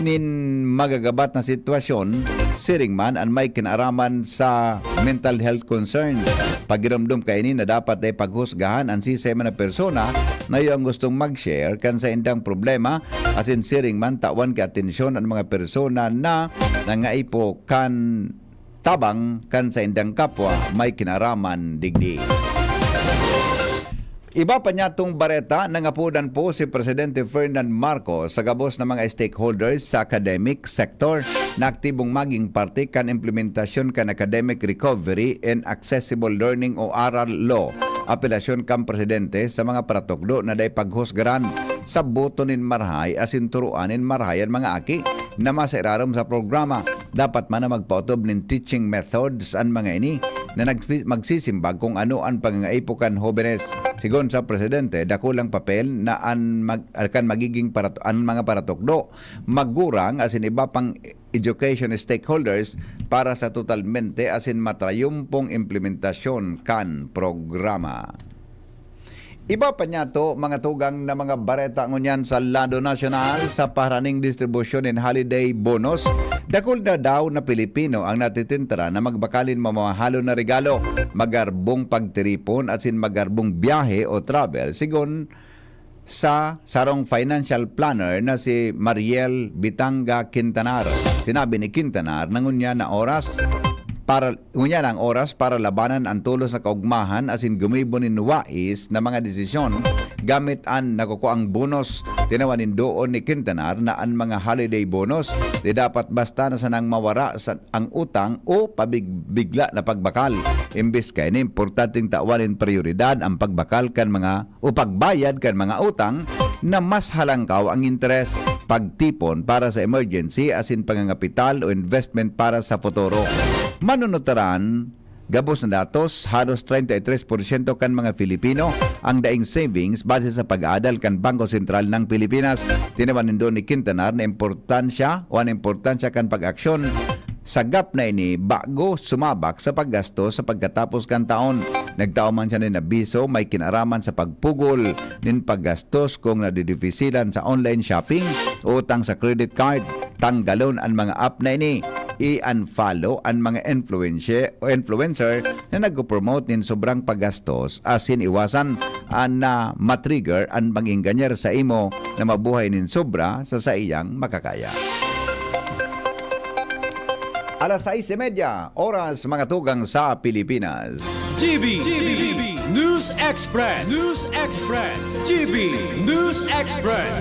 nin magagabat na sitwasyon, siring man an may kinaaraman sa mental health concerns. Pagiromdom kaini na dapat dai paghusgahan an sisay man na persona na iyo ang gustong mag-share kan saindang problema, asin siring man tawan ki atensyon an mga persona na nangaipo kan tabang kan saindang kapwa may kinaraman digdi. Iba pa niyatong bareta, nangapodan po si Presidente Ferdinand Marcos sa gabos na mga stakeholders sa academic sector na aktibong maging parte kan implementasyon kan Academic Recovery and Accessible Learning o ARAL Law. Apelasyon kan Presidente sa mga paratukdo na dai paghusgaran sa boto nin marahay asin turoan nin marahay an mga aki na masairarom sa programa. Dapat man na magpaotob nin teaching methods an mga ini na nagsi-, magsisimbag kung ano an pangangaipo kan hobenes. Sigon sa presidente, dakulang papel na an mag-, kan magiging parat-, an mga paratukdo, magurang asin iba pang education stakeholders para sa totalmente asin matrayumpong implementasyon kan programa. Iba pa niyato, mga tugang na mga bareta ngunyan sa lado nasyonal, sa paraning distribusyon nin holiday bonus, dakul na daw na Pilipino ang natitintara na magbakal nin mamahalon na regalo, magarbong pagtiripon asin magarbong biyahe o travel, sigon sa sarong financial planner na si Mariel Bitanga Quintanar. Sinabi ni Quintanar na ngunyan na oras para, ngunyan ang oras para labanan an tolos na kaogmahan asin gumibo nin wais na mga desisyon gamit an nakukuang bonus. Tinawan nin doon ni Quintanar na an mga holiday bonus di dapat basta na sanang mawara sa ang utang o pabigbigla na pagbakal. Imbes kaini, importanteng tawan nin prioridad ang pagbakal kan mga o pagbayad kan mga utang na mas halangkaw ang interes, pagtipon para sa emergency asin pangangapital o investment para sa futuro. Manunutaran, gabos na datos, halos treinta y tres por ciento kan mga Filipino ang daing savings base sa pag-aadal kan Bangko Sentral ng Pilipinas. Tinawan nindo ni Quintanar na importansya o an importansya kan pag-aksyon sa gap na ini bago sumabak sa paggastos sa pagkatapos kan taon. Nagtao man siya nin abiso may kinaraman sa pagpugol nin paggastos kung nadidifisilan sa online shopping o utang sa credit card. Tanggalon an mga app na ini. I-unfollow an mga influensya-, o influencer na nagpo-promote nin sobrang paggastos asin iwasan an na ma-trigger an pag-enganyer sa imo na mabuhay nin sobra sa saiyang makakaya. Alas sais y media, oras mga tugang sa Pilipinas. G B, G B, News Express, News Express, G B, News Express.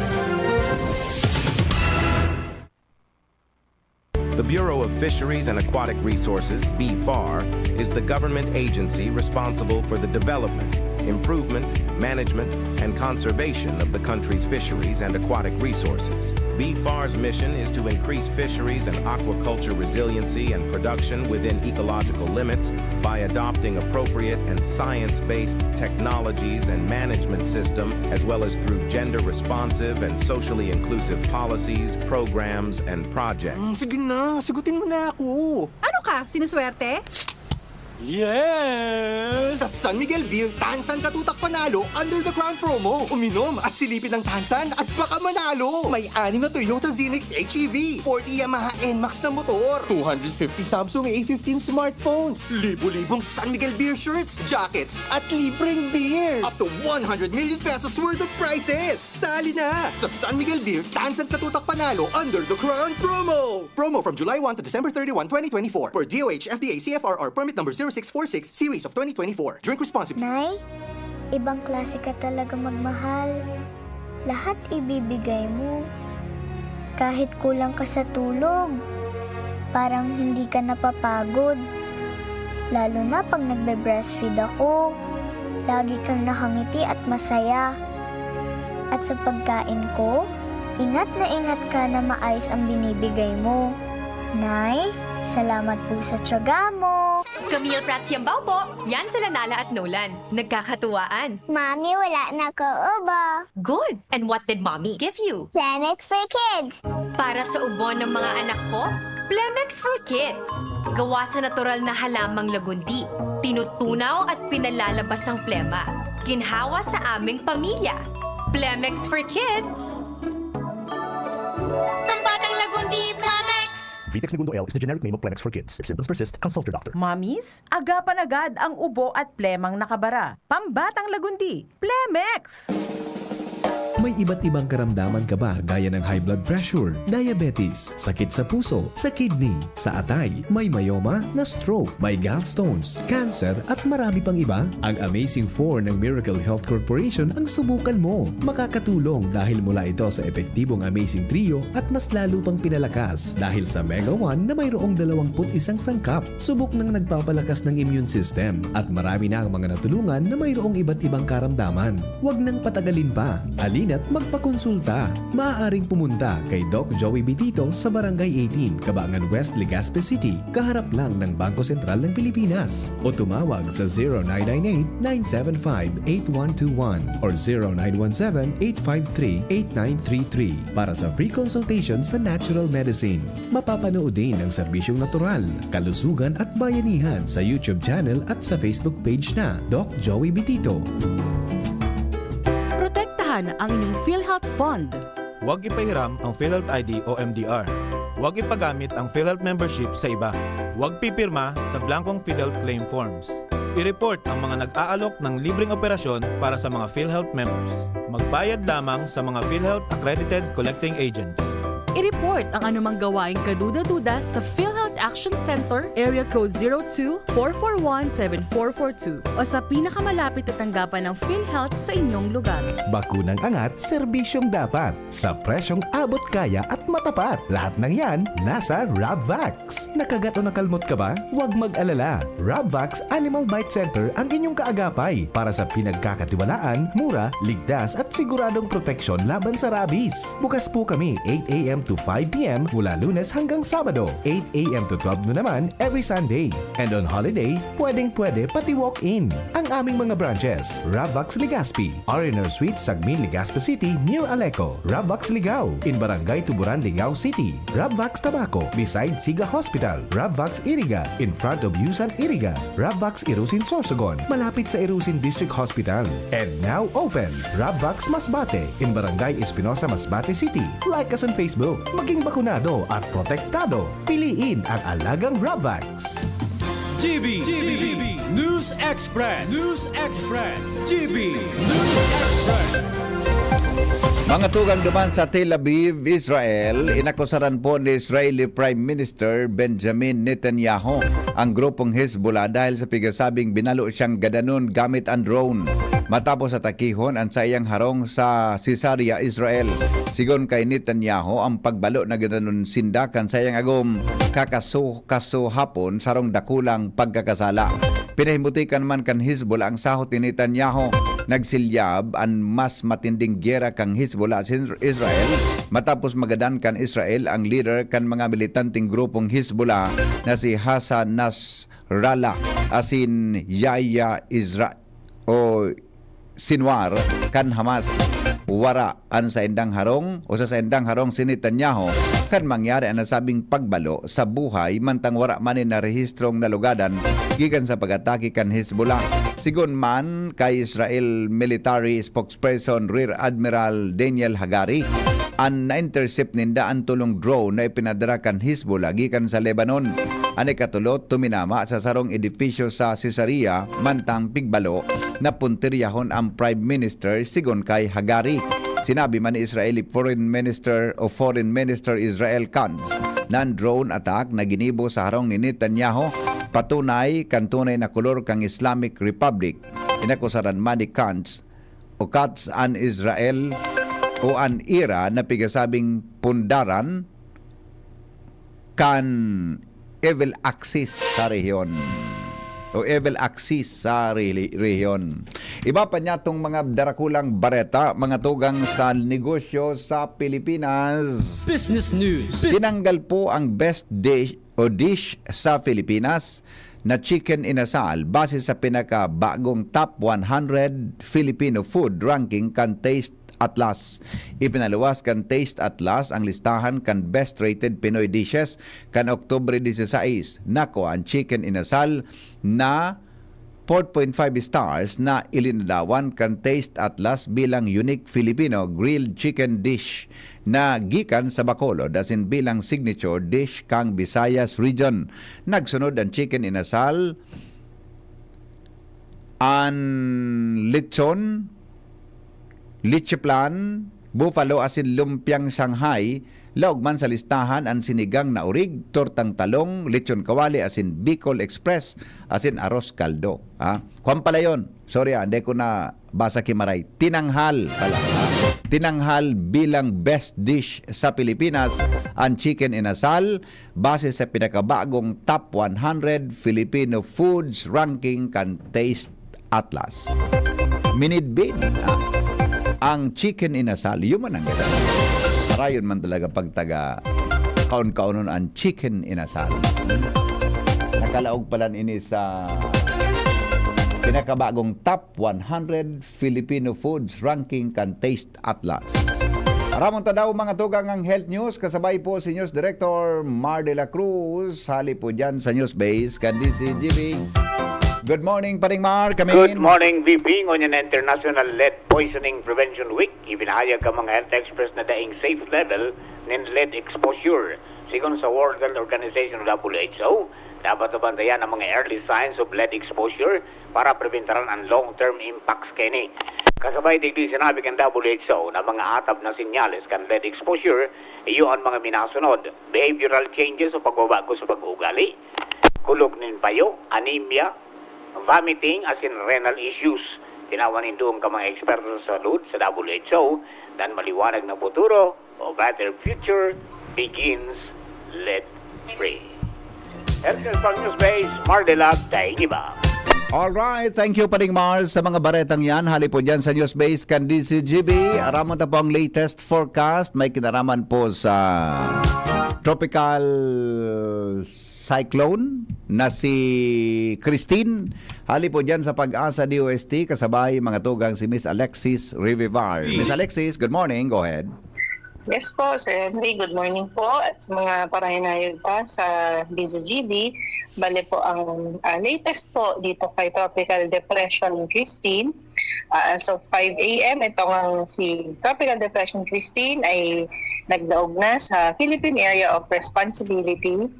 The Bureau of Fisheries and Aquatic Resources, BFAR, is the government agency responsible for the development, improvement, management, and conservation of the country's fisheries and aquatic resources. BFAR's mission is to increase fisheries and aquaculture resiliency and production within ecological limits by adopting appropriate and science-based technologies and management system, as well as through gender-responsive and socially inclusive policies, programs, and projects. Mm, sige na, sagutin mo na ako. Ano ka, sinuswerte? Yes! Sa San Miguel Beer, Tansan Katutak Panalo under the Crown Promo. Uminom at silipin ang Tansan at baka manalo! May anim na Toyota Zenix H E V, forty Yamaha N max na motor, two hundred fifty Samsung A fifteen smartphones, libo-libong San Miguel Beer shirts, jackets, at libreng beer. Up to one hundred million pesos worth of prizes! Sali na sa San Miguel Beer, Tansan Katutak Panalo under the Crown Promo! Promo from July one to December thirty-one, twenty twenty-four, per D O H, F D A, C F R R permit number zero six four six, series of twenty twenty-four. Drink responsibly. Nay, ibang klase ka talaga magmahal. Lahat ibibigay mo. Kahit kulang ka sa tulog, parang hindi ka napapagod. Lalo na pag nagbe-breastfeed ako, lagi kang nakangiti at masaya. At sa pagkain ko, ingat na ingat ka na maayos ang binibigay mo. Nay, salamat po sa tiyaga mo. Camille Prats Yambao po. Yan sila Nala at Nolan. Nagkakatuwaan. Mami, wala na ko ubo. Good. And what did Mommy give you? Plemex for Kids. Para sa ubo ng mga anak ko, Plemex for Kids. Gawa sa natural na halamang lagundi. Tinutunaw at pinalalabas ang plema. Ginhawa sa aming pamilya. Plemex for Kids. Pambatang lagundi, Plemex! Vitex Negundo L is the generic name of Plemex for Kids. If symptoms persist, consult your doctor. Mommies, agapan agad ang ubo at plemang nakabara. Pambatang lagundi, Plemex! May iba't ibang karamdaman ka ba gaya ng high blood pressure, diabetes, sakit sa puso, sa kidney, sa atay, may myoma, na stroke, may gallstones, cancer, at marami pang iba? Ang Amazing four ng Miracle Health Corporation ang subukan mo. Makakatulong dahil mula ito sa epektibong Amazing Trio at mas lalo pang pinalakas dahil sa Mega one na mayroong dalawampu't isang sangkap. Subok nang nagpapalakas ng immune system at marami na ang mga natulungan na mayroong iba't ibang karamdaman. Huwag nang patagalin pa. Halina't magpakonsulta. Maaaring pumunta kay Doc Joey Bitito sa Barangay eighteen, Cabangan West, Legazpi City, kaharap lang ng Bangko Sentral ng Pilipinas. O tumawag sa zero nine nine eight, nine seven five, eight one two one or zero nine one seven, eight five three, eight nine three three para sa free consultation sa natural medicine. Mapapanood din ang serbisyong natural, kalusugan at bayanihan sa YouTube channel at sa Facebook page na Doc Joey Bitito. Protektahan ang inyong PhilHealth Fund. Huwag ipahiram ang PhilHealth I D o M D R. Huwag ipagamit ang PhilHealth membership sa iba. Huwag pipirma sa blankong PhilHealth claim forms. I-report ang mga nag-aalok ng libreng operasyon para sa mga PhilHealth members. Magbayad lamang sa mga PhilHealth accredited collecting agents. I-report ang anumang gawaing kaduda-duda sa PhilHealth Action Center, Area Code zero two, four four one, seven four four two o sa pinakamalapit na tanggapan ng PhilHealth sa inyong lugar. Bakunang angat, serbisyong dapat, sa presyong abot kaya at matapat. Lahat ng yan nasa Rabvax. Nakagat o nakalmot ka ba? Huwag mag-alala. Rabvax Animal Bite Center ang inyong kaagapay para sa pinagkakatiwalaan, mura, ligtas at siguradong proteksyon laban sa rabies. Bukas po kami eight a.m. to five p.m. mula Lunes hanggang Sabado, eight a.m. to twelve noon naman every Sunday. And on holiday, pwedeng-pwede pati walk-in. Ang aming mga branches, Rabvax Legazpi, R and R Suite, Sagmin, Legazpi City, near Aleco, Rabvax Ligao, in Barangay Tuburan, Ligao City, Rabvax Tabaco, beside Siga Hospital, Rabvax Iriga, in front of Yusan Iriga, Rabvax Irusin Sorsogon, malapit sa Irusin District Hospital. And now open, Rabvax Masbate, in Barangay Espinosa, Masbate City. Like us on Facebook. Maging bakunado at protektado. Piliin ang alagang Rabvax. G B, G B, News Express, News Express, G B News Express. Mga tugang duman sa Tel Aviv, Israel, inakusaran po ni Israeli Prime Minister Benjamin Netanyahu ang grupong Hezbollah dahil sa pigasabing binalo siyang gadanon gamit ang drone matapos atakihon ang saiyang harong sa Caesarea, Israel. Sigon kay Netanyahu, ang pagbalo na gadanon sinda kan saiyang agom kakaso-kaso hapon sarong dakulang pagkakasala. Pinahimutikan man kan Hezbollah ang sahot ni Netanyahu. Nagsilyab an mas matinding giyera kan Hezbollah sa Israel matapos magadan kan Israel ang lider kan mga militanteng grupong Hezbollah na si Hassan Nasrallah asin Yahya Izra o Sinwar kan Hamas. Wara an saindang harong o sa saindang harong si Netanyahu kan mangyari an nasabing pagbalo sa buhay mantang wara man nin narehistrong nalugadan gikan sa pag-atake kan Hezbollah. Sigon man kay Israel military spokesperson Rear Admiral Daniel Hagari, an na-intercept ninda an tolong drone na ipinadara kan Hezbollah gikan sa Lebanon. An ikatulo tuminama sa sarong edipisyo sa Caesarea, mantang pigbalo na puntiryahon ang Prime Minister, sigon kay Hagari. Sinabi man ni Israeli Foreign Minister o Foreign Minister Israel Katz na an drone attack na ginibo sa harong ni Netanyahu patunay kan tunay na kolor kan Islamic Republic. Inakusaran man ni Katz o Katz an Israel o an Iran na pigasabing pundaran kan Evil Axis sa rehiyon o Evil Axis sa reli- rehiyon. Iba pa niya tong mga darakulang bareta, mga tugang sa negosyo sa Pilipinas. Business News. Tinanggal po ang best dish o dish sa Pilipinas na chicken inasal base sa pinakabagong top one hundred Filipino food ranking kan Taste Atlas. Ipinaluwas kan Taste Atlas ang listahan kan best rated Pinoy dishes kan Oktubre dieciséis. Nakuha ang chicken inasal na four point five stars na ilinalawan kan Taste Atlas bilang unique Filipino grilled chicken dish na gikan sa Bacolod asin bilang signature dish kan Visayas Region. Nagsunod ang chicken inasal, an lechon, Leche flan, buffalo asin lumpiang Shanghai, laog man sa listahan an sinigang na urig, tortang talong, lechon kawali asin Bicol Express asin arroz caldo. Ha? Kuwan pala yun. Sorry, ah, hindi ko na basa ki Maray. Tinanghal pala. Ha? Tinanghal bilang best dish sa Pilipinas ang chicken inasal base sa pinakabagong Top one hundred Filipino Foods Ranking kan Taste Atlas. Minidbid, ah, ang chicken inasal. Yun man ang ganda. Parayon man talaga pag taga kaon-kaonon ang chicken inasal. Nakalaog pala ini sa pinakabagong Top one hundred Filipino Foods Ranking kan Taste Atlas. Aramon ta daw, mga tugang, ang health news, kasabay po si News Director Mar de la Cruz, hali po dyan sa News Base kan D C G B. Good morning, Paring Mar. Come Good in. Morning, V P. Ngunyan na International Lead Poisoning Prevention Week, ipinahayag kan mga health experts na daing safe level nin lead exposure. Sigon sa World Health Organization o W H O, dapat nabantayan ang mga early signs of lead exposure para preventaran ang long-term impacts kaini. Kasabay digdi, sinabi kan W H O na mga atab na senyales kan lead exposure, iyo an mga minasunod: behavioral changes o pagbabago sa pag-uugali, kulog nin payo, anemia, vomiting, asin renal issues. Tinawan nin duon ka mga eksperto sa salud sa W H O na an maliwanag na futuro o better future begins lead-free. Health News Base, Mar de la Dainiba. Alright, thank you, Paring Mars, sa mga baretang yan. Hali po dyan sa News Base kan D C G B. Aramon ta po ang latest forecast. May kinaraman po sa tropical cyclone na si Christine. Hali po dyan sa Pag-asa D O S T, kasabay mga tugang si Miss Alexis Rivivar. Miss Alexis, good morning. Go ahead. Yes po, Sir Henry. Good morning po. At sa mga parahinayag pa sa D Z G B, bale po ang ah, latest po dito kay Tropical Depression Christine. Ah, as of five a m, ito nga si Tropical Depression Christine ay nagdaog na sa Philippine Area of Responsibility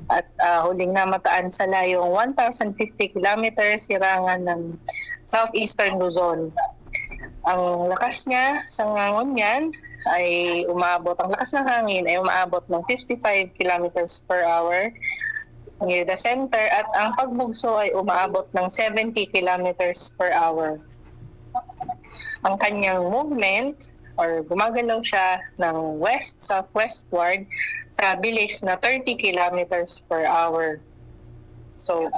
at ah, huling namataan sa layong one thousand fifty kilometers sirangan ng Southeastern Luzon. Ang lakas niya sa ngunyan ay umaabot, ang lakas ng hangin ay umaabot ng fifty-five kilometers per hour near the center at ang pagbugso ay umaabot ng seventy kilometers per hour. Ang kanyang movement or gumagalaw siya ng west-southwestward sa bilis na thirty kilometers per hour. So,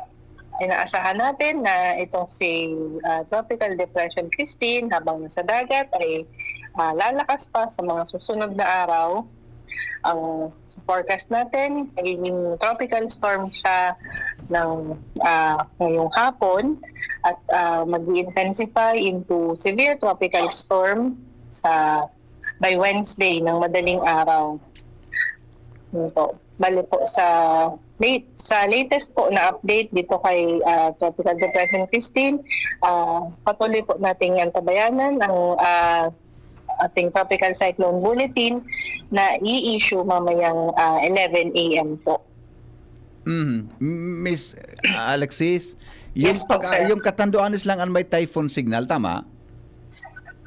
inaasahan natin na itong si ah, Tropical Depression Christine habang nasa dagat ay ah, lalakas pa sa mga susunod na araw. Ang sa forecast natin, magiging tropical storm siya ng ah, ngayong hapon at ah, mag-i-intensify into severe tropical storm sa by Wednesday ng madaling araw. Yun po. Bali po sa late, sa latest po na update dito kay ah, Tropical Depression Christine, ah, patuloy po nating antabayanan ang ah, ating Tropical Cyclone Bulletin na i-issue mamayang ah, eleven a m po. Mm. Miss Alexis, yung, Yes po, pag, sir. Yung Catanduanes lang ang may typhoon signal, tama?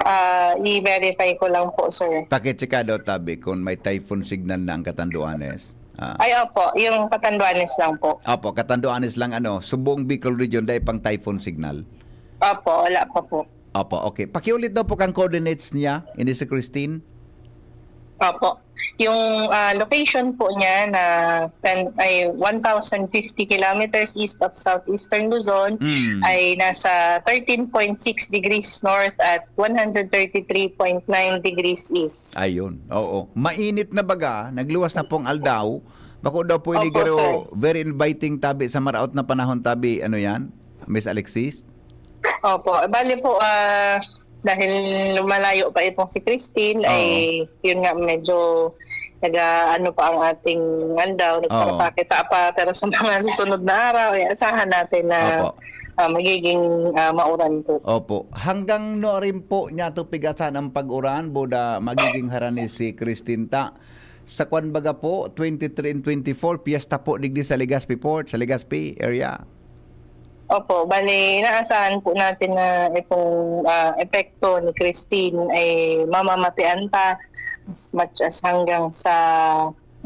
Ah, i-verify ko lang po, sir. Pakitsika daw tabi kung may typhoon signal na ang Catanduanes. Ah. Ay, opo. Yung Catanduanes lang po. Opo, Catanduanes lang ano, sa buong Bicol region, dahil pang typhoon signal. Opo, wala pa po. Opo, okay. Pakiulit daw po kang coordinates niya, ini si Christine. Opo. Yung ah, location po niya na ten, ay one thousand fifty kilometers east of southeastern Luzon Mm. ay nasa thirteen point six degrees north at one hundred thirty-three point nine degrees east. Ayun, oo. Mainit na baga, nagluwas na pong aldaw. Bako daw po ini Opo, garo, sir. Very inviting tabi sa maraot na panahon tabi. Ano yan, Miss Alexis? Opo. Bali po, ah, dahil lumalayo pa itong si Christine, Oo. Ay yun nga, medyo nag ano pa ang ating aldaw, nagpapakita pa. Pero sa mga susunod na araw, ay asahan natin na Opo. ah, magiging ah, mauran po. Opo. Hanggang no rin po niya to pigasan ang pag-uran, boda magiging harani si Christine ta. Sa kwan baga po, twenty-three and twenty-four, piyesta po digdi sa Legazpi Port, sa Legazpi area. Opo, bale, inaasahan po natin na itong, ah, epekto ni Christine ay mamamatean pa as much as hanggang sa,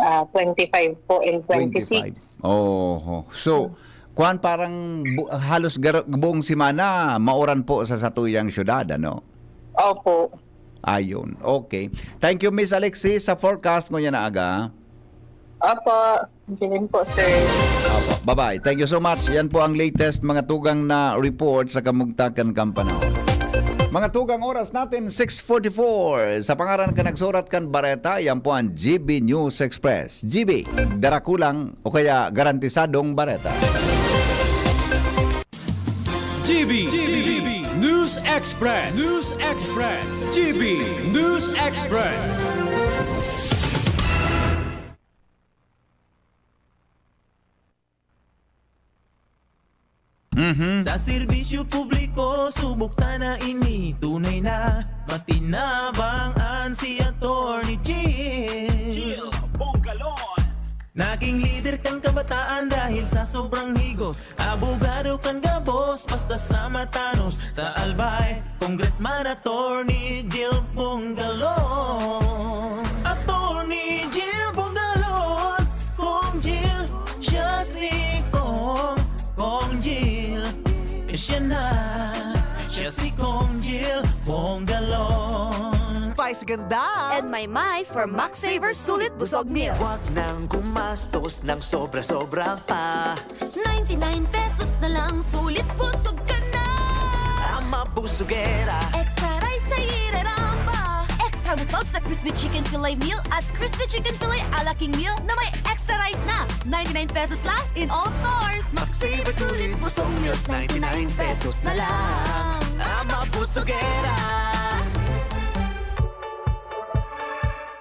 ah, twenty-five po and twenty-six. Twenty-five. Oho. So, kuwan, parang bu-, halos gar-, buong semana mauran po sa satuyang syudad, ano? Opo. Ayun. Okay. Thank you, Miss Alexis, sa forecast ngunyan na aga. Opo. Thank you din po, sir. Opo. Bye-bye. Thank you so much. Yan po ang latest mga tugang na report sa kamugtakan kan panahon. Mga tugang, oras natin, six forty-four. Sa pangaran kan nagsurat kan bareta, yan po ang G B News Express. G B, dara kulang o kaya garantisadong bareta. G B, G B, News Express, News Express, G B, News Express. Mhm. Sa serbisyo publiko, subok ta na ini. Tunay na matinabang an si Attorney Jill. Jill Bongalon. Naging lider kan kabataan dahil sa sobrang higos. Abogado kan gabos, basta sa matanos. Sa Albay, Congressman Attorney Jill Bongalon. Attorney Jill Bongalon, Kong Jill, siya si Kong, Kong Jill. Siya na, siya si Kong Jill Bongalon. Spice ganda! And Maymay for Max Saver Sulit Busog Meals. Wag nang gumastos ng sobra-sobra pa. Ninety-nine pesos na lang, sulit busog ka na. Ang mabusugera. Extra rice sa ireramba. Extra busog sa crispy chicken fillet meal at crispy chicken fillet a la King meal na may extra rice na. Ninety-nine pesos lang in all stores. Max Saver Sulit Busog Meals, ninety-nine pesos na lang. Ang mabusugera.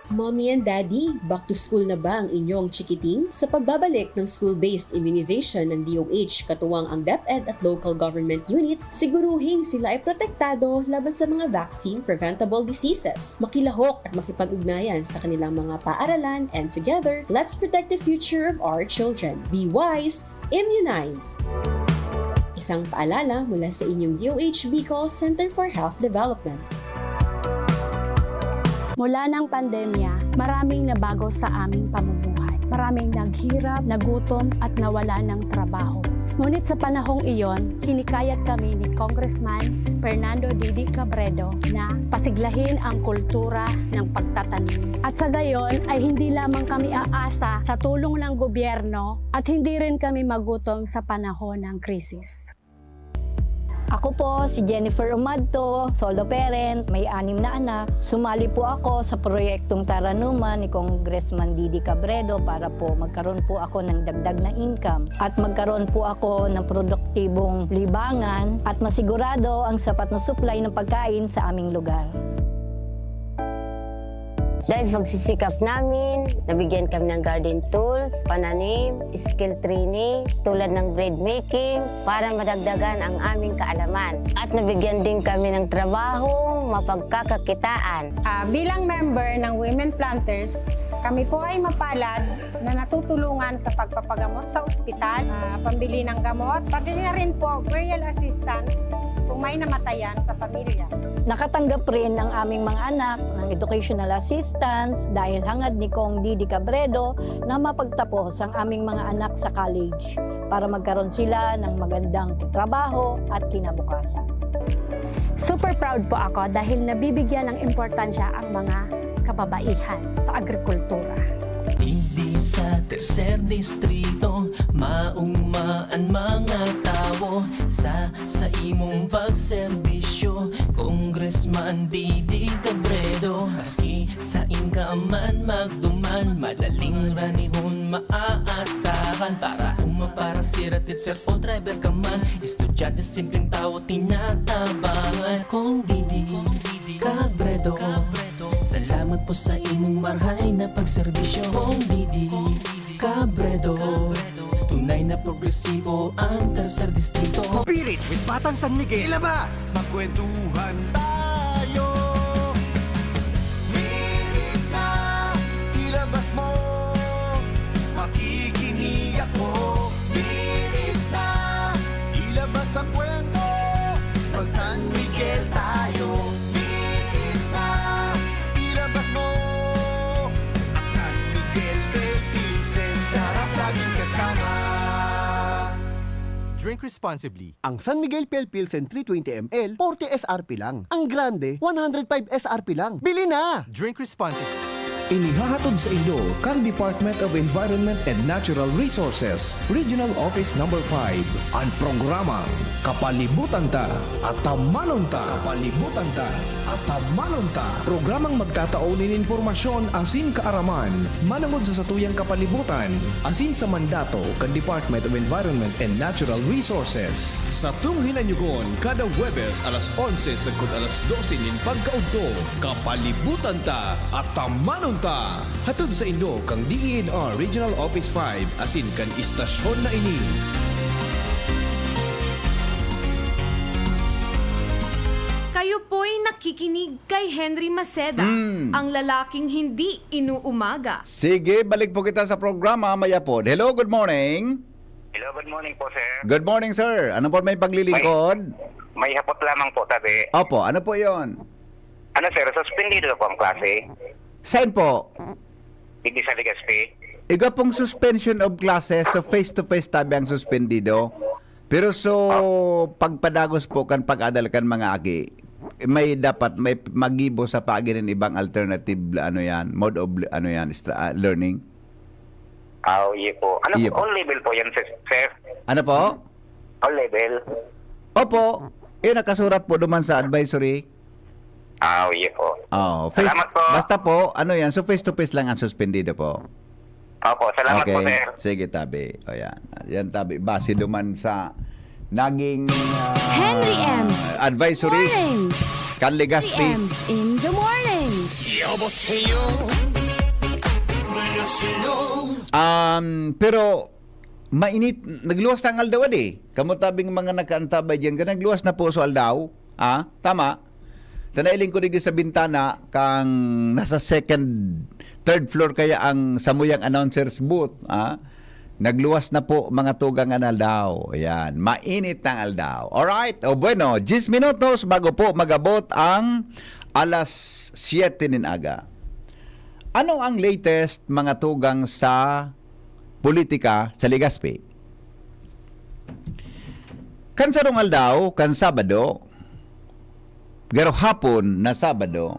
Mommy and Daddy, back to school na ba ang inyong chikiting? Sa pagbabalik ng school-based immunization ng D O H, katuwang ang DepEd at local government units, siguruhing sila ay protektado laban sa mga vaccine-preventable diseases. Makilahok at makipag-ugnayan sa kanilang mga paaralan, and together, let's protect the future of our children. Be wise, immunize! Isang paalala mula sa inyong D O H Bicol Center for Health Development. Mula ng pandemya, maraming nabago sa aming pamumuhay. Maraming naghirap, nagutom, at nawala ng trabaho. Ngunit sa panahong iyon, hinikayat kami ni Congressman Fernando Didi Cabredo na pasiglahin ang kultura ng pagtatanim. At sa gayon ay hindi lamang kami aasa sa tulong ng gobyerno at hindi rin kami magutom sa panahon ng krisis. Ako po si Jennifer Umadto, solo parent, may anim na anak. Sumali po ako sa proyektong Taranuman ni Congressman Didi Cabredo para po magkaroon po ako ng dagdag na income at magkaroon po ako ng produktibong libangan at masigurado ang sapat na supply ng pagkain sa aming lugar. Dahil sa pagsisikap namin, nabigyan kami ng garden tools, pananim, skill training, tulad ng bread making, para madagdagan ang aming kaalaman. At nabigyan din kami ng trabahong mapagkakakitaan. Ah, bilang member ng Women Planters, kami po ay mapalad na natutulungan sa pagpapagamot sa ospital, ah, pambili ng gamot, pati na rin po burial assistance kung may namatayan sa pamilya. Nakatanggap rin ang aming mga anak ng educational assistance dahil hangad ni Cong Didi Cabredo na mapagtapos ang aming mga anak sa college para magkaroon sila ng magandang trabaho at kinabukasan. Super proud po ako dahil nabibigyan ng importansya ang mga kababaihan sa agrikultura. Digdi sa tercer distrito, maugma an mga tawo sa, sa imong pagserbisyo, Congressman Didi Cabredo. Maski sain ka man magduman, madaling ranihon maaasahan. Para uma, para sira, teacher o driver ka man, estudyante, simpleng tawo, tinatabangan. Cong Didi Cabredo, salamat po sa imong marahay na pagserbisyo. Cong Didi Cabredo, tunay na progresibo ang Tercer Distrito. Spirit with Batang San Miguel. Ilabas! Magkwentuhan tayo. Minit na, ilabas mo. Makikinig ako. Minit na, ilabas Drink responsibly. Ang San Miguel Pale Pilsen three twenty M L, forty S R P lang. Ang Grande, one hundred five S R P lang. Bili na! Drink responsibly. Inihahatod sa inyo kan Department of Environment and Natural Resources, Regional Office Number five, an programang Kapalibutan Ta, Atamanon Ta. Kapalibutan Ta, Atamanon Ta. Programang magtatao nin impormasyon asin kaaraman manongod sa satuyang kapalibutan asin sa mandato kan Department of Environment and Natural Resources. Satong hinanyugon kada Huwebes alas onse sagkod alas dose nin pagkaudto. Kapalibutan Ta, Atamanon Ta. Hatod sa inyo kan D E N R Regional Office five asin kan istasyon na ini. Kayo po'y nakikinig kay Henry Maceda, Mm. ang lalaking hindi inuumaga. Sige, balik po kita sa programa, Mayapod. Hello, good morning. Hello, good morning po, sir. Good morning, sir. Ano po may paglilingkod? May hapot lamang po, tabi. Opo, ano po yon? Ano, sir, suspendido na po ang klase? Saan po? Hindi sa Legazpi? Iga pong suspension of classes, so face-to-face tabi ang suspendido. Pero so, pagpadagos po kan pag-adal kan mga aki, may dapat may magibo sa paagi nin ibang alternative, ano yan, mode of ano yan, stra- ah, learning. Ah, iye po. Ano Iye po, po. all level po yan, sir? sir? Ano po? All level? Opo. Eh, nakasurat po duman sa advisory. Ah, iye po. Oh, face, Salamat po. Basta po, ano yan, so face-to-face lang ang suspendido po. Opo, salamat okay. po, sir. Sige, tabi. O yan. Yan, tabi. Base duman sa naging ah, Henry M. advisory Morning. kan Legazpi. P M in the morning. Um, pero mainit, nagluwas na ang aldaw, adi. Kamo tabing mga nakaantabay diyan, nagluwas na po sa aldaw. Ah, tama. Tanailing ko digdi sa bintana kang nasa second, third floor kaya ang samuyang announcer's booth. Ah, nagluwas na po mga tugang an aldaw. Ayan, mainit na ang aldaw. Alright, o bueno, diyes minutos bago po magabot ang alas siyete nin aga. Ano ang latest, mga tugang, sa politika sa Legazpi? Kan sarong aldaw, kan Sabado, garo hapon na Sabado,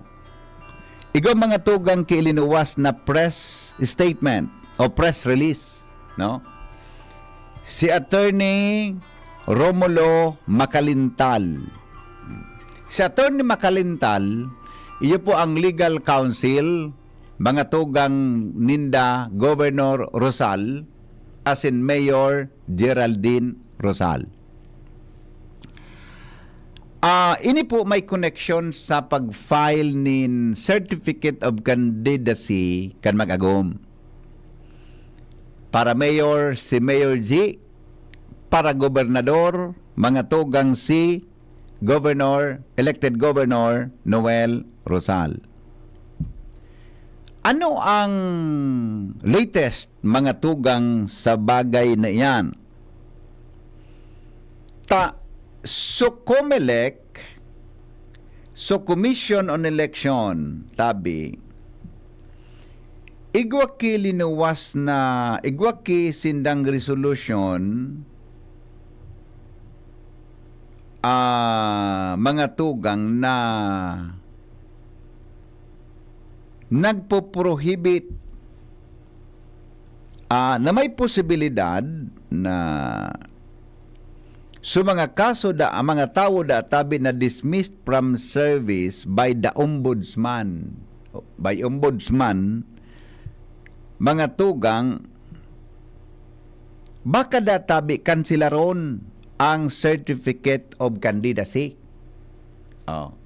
igwa mga tugang ki ilinuwas na press statement o press release, no? Si Attorney Romulo Macalintal. Si Attorney Macalintal, iyo po ang legal counsel, mga tugang ninda Governor Rosal, asin Mayor Geraldine Rosal. Ah, ini po may connection sa pag-file nin Certificate of Candidacy kan mag-agom. Para mayor, si Mayor G. Para gobernador, mga tugang si Governor, elected Governor Noel Rosal. Ano ang latest, mga tugang, sa bagay na iyan? Ta, so Comelec, so Commission on Election, tabi, igwa ki linuwas na, igwa ki sindang resolution, ah, mga tugang na nagpo-prohibit, ah, na may posibilidad na so mga kaso da, ang mga tawo da tabi na dismissed from service by the ombudsman, by ombudsman, mga tugang, baka da tabi kansilaron ang certificate of candidacy. Oh.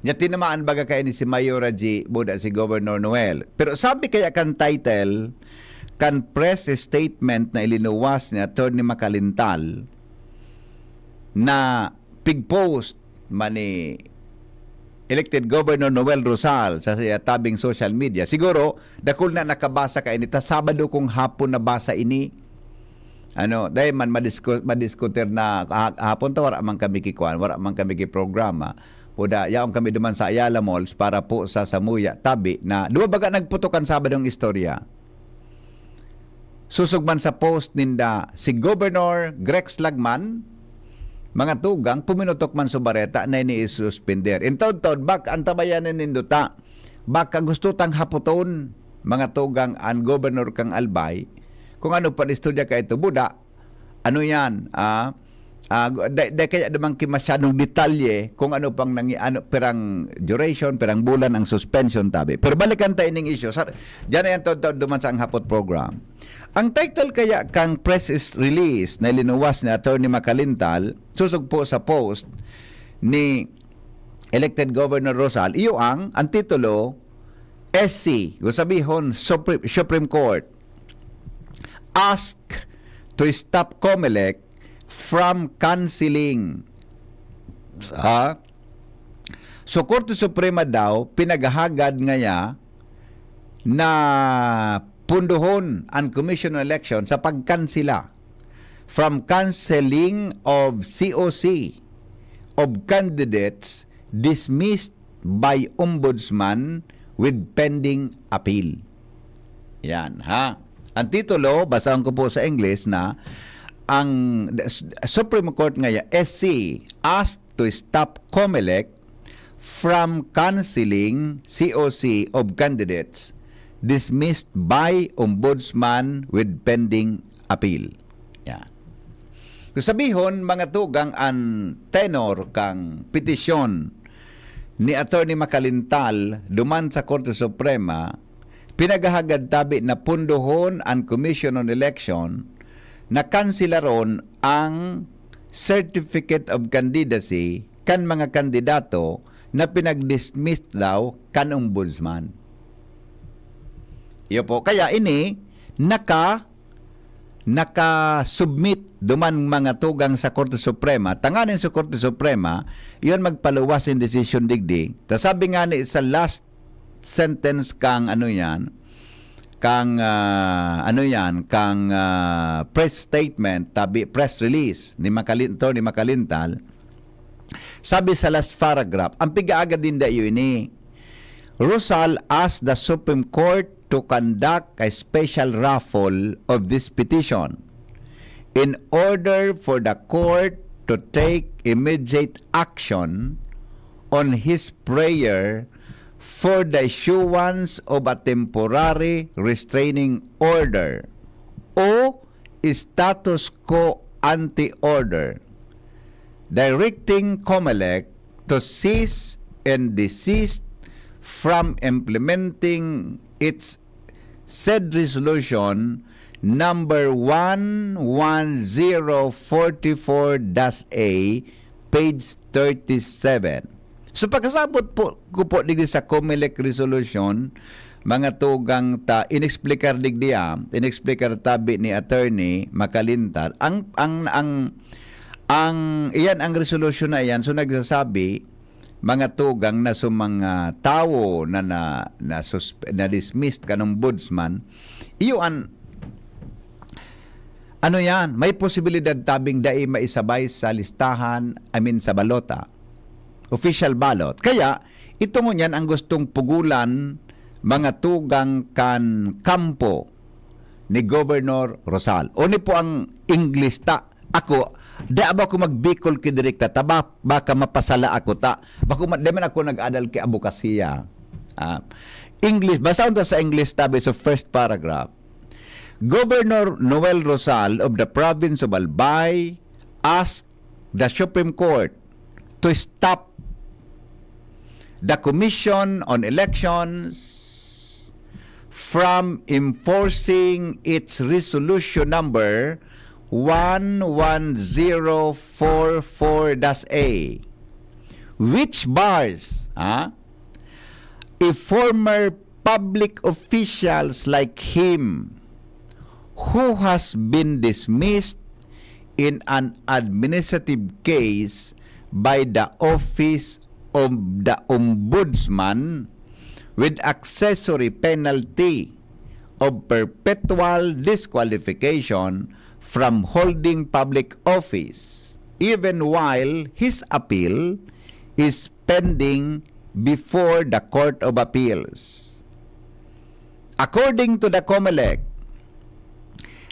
Nya tinamaan baga kaini si Mayora G, buda si Governor Noel. Pero sabi kaya kan title, kan press statement na ilinuwas ni Attorney Macalintal na pig-post man ni elected Governor Noel Rosal sa, sa tabing social media. Siguro, dakul na nakabasa kaini ta Sabado kung hapon nabasa ini. Ano, dahil man madisku- madiskutir na ha- hapon ta, wala man kami kikuan, wala man kami kiprograma. Puda, yaon kami duman sa Ayala Malls para po sa Samuya, tabi na, duwa baga nagputokan Sabado ang istorya. susog man sa post ninda si Governor Grex Lagman, mga tugang, puminutok man sa bareta na ini isuspender. Intaod-taod, bak, antabayanan nindo ta. Baka gusto tang hapoton, mga tugang, an Governor kang Albay, kung ano pa istorya ka ito, buda. Ano yan? Ah, ah, da, da kaya naman ki masyadong detalye kung ano pang nangi-, ano, pirang duration, pirang bulan ang suspension, tabi. Pero balikan ta ining issue. Sa, diyan na yan, taod-taod duman sa ang hapot program. Ang title kaya kang press is release na linuwas ni Attorney Macalintal, susog po sa post ni elected Governor Rosal, iyo ang, ang titulo, S C, kung sabihon, Supre-, Supreme Court ask to stop Comelec from canceling. Ha? So, Korte Suprema daw, pinaghahagad ngaya na pundohon ang Commission on Election sa pagkansela from canceling of C O C of candidates dismissed by Ombudsman with pending appeal. Yan, ha? Ang titulo, basahon ko po sa English na ang Supreme Court ngaya, S C, asked to stop Comelec from canceling C O C of candidates dismissed by Ombudsman with pending appeal. Yan. Kung sabihon, mga tugang, an tenor kang petisyon ni Attorney Macalintal duman sa Korte Suprema, pinaghahagad tabi na pundohon an Commission on Election na kansilaron ang Certificate of Candidacy kan mga kandidato na pinag-dismiss daw kan Ombudsman. Iyo po. Kaya ini, naka-, naka-submit duman mga tugang sa Korte Suprema. Tanganing sa Korte Suprema, iyon magpaluwas nin desisyon digdi. Ta sabi nga ni sa last sentence kang ano yan, kang, ah, ano yan, kang, ah, press statement, tabi, press release ni Makalin-, Attorney Macalintal, sabi sa last paragraph, ang pigaagad ninda iyo ini, Rosal asked the Supreme Court to conduct a special raffle of this petition in order for the court to take immediate action on his prayer for the issuance of a temporary restraining order o status quo ante order directing Comelec to cease and desist from implementing its said resolution number one one zero forty-four dash A, page thirty-seven. So, pagkasabot po, ko po digdi sa Comelec resolution, mga tugang ta, inexplikar digdi, ah, inexplikar tabi ni Attorney Macalintal, ang, ang, ang, ang, iyan ang resolution na iyan, so nagsasabi, mga tugang na sa mga tawo na, na, na susp-, na dismissed kan ombudsman, iyo an, ano yan, may posibilidad tabing dai maisabay sa listahan, I mean, sa balota, official ballot. Kaya, ito ngunyan ang gustong pugulan, mga tugang kan kampo ni Governor Rosal. Oni po ang English ta. Ako, di abo ako magbikol ki direkta ta, ba-, baka mapasala ako ta. Bako ma-, di man ako nag-adal ki abokasiya. Ah, English, basahon ta sa English tabi sa first paragraph. Governor Noel Rosal of the province of Albay asked the Supreme Court to stop the Commission on Elections from enforcing its resolution number one one zero four four dash A, which bars, ah, a former public officials like him who has been dismissed in an administrative case by the Office of the Ombudsman with accessory penalty of perpetual disqualification from holding public office, even while his appeal is pending before the Court of Appeals. According to the Comelec,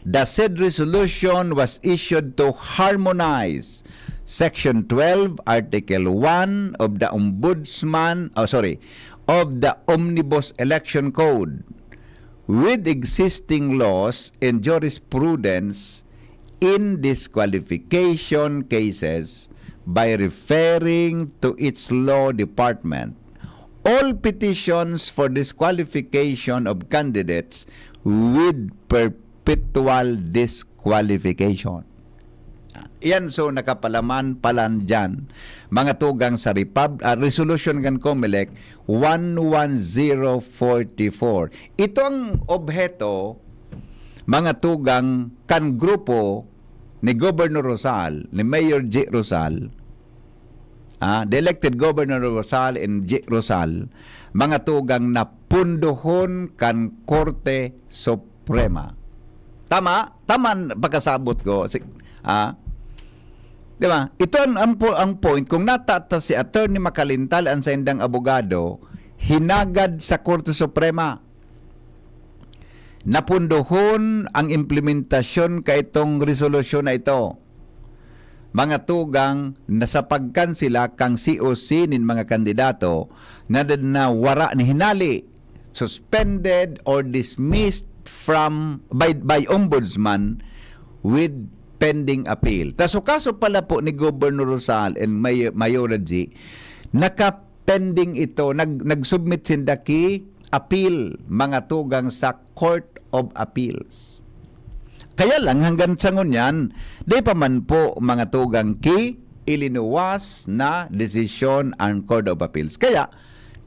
The said resolution was issued to harmonize Section twelve, Article one of the Ombudsman, oh, sorry, of the Omnibus Election Code with existing laws and jurisprudence in disqualification cases by referring to its law department all petitions for disqualification of candidates with perpetual disqualification. Yan, so nakapalaman palan dyan, mga tugang sa Repub-, ah, resolution kan Comelec one one zero forty-four. Ito ang obheto, mga tugang, kan grupo ni Governor Rosal, ni Mayor J. Rosal, ah, the elected Governor Rosal and J. Rosal, mga tugang na pundohon kan Korte Suprema. Tama? Tama an pakasabot ko. Si, ah, di ba? Ito ang, ang, po- ang point. Kung natata si Attorney Macalintal, ang saindang abogado, hinagad sa Korte Suprema. Napundohon ang implementasyon kaitong resolusyon na ito. Mga tugang, na sa pagkansela kan C O C nin mga kandidato na, na wara ni hinali, suspended or dismissed from by, by Ombudsman with pending appeal. Ta so kaso pala po ni Governor Rosal and May-, Mayora G, naka-pending ito, nag-, nag-submit sinda ki appeal, mga tugang, sa Court of Appeals. Kaya lang, hanggang sa ngunyan, di pa man po, mga tugang, ki ilinuwas na desisyon ang Court of Appeals. Kaya,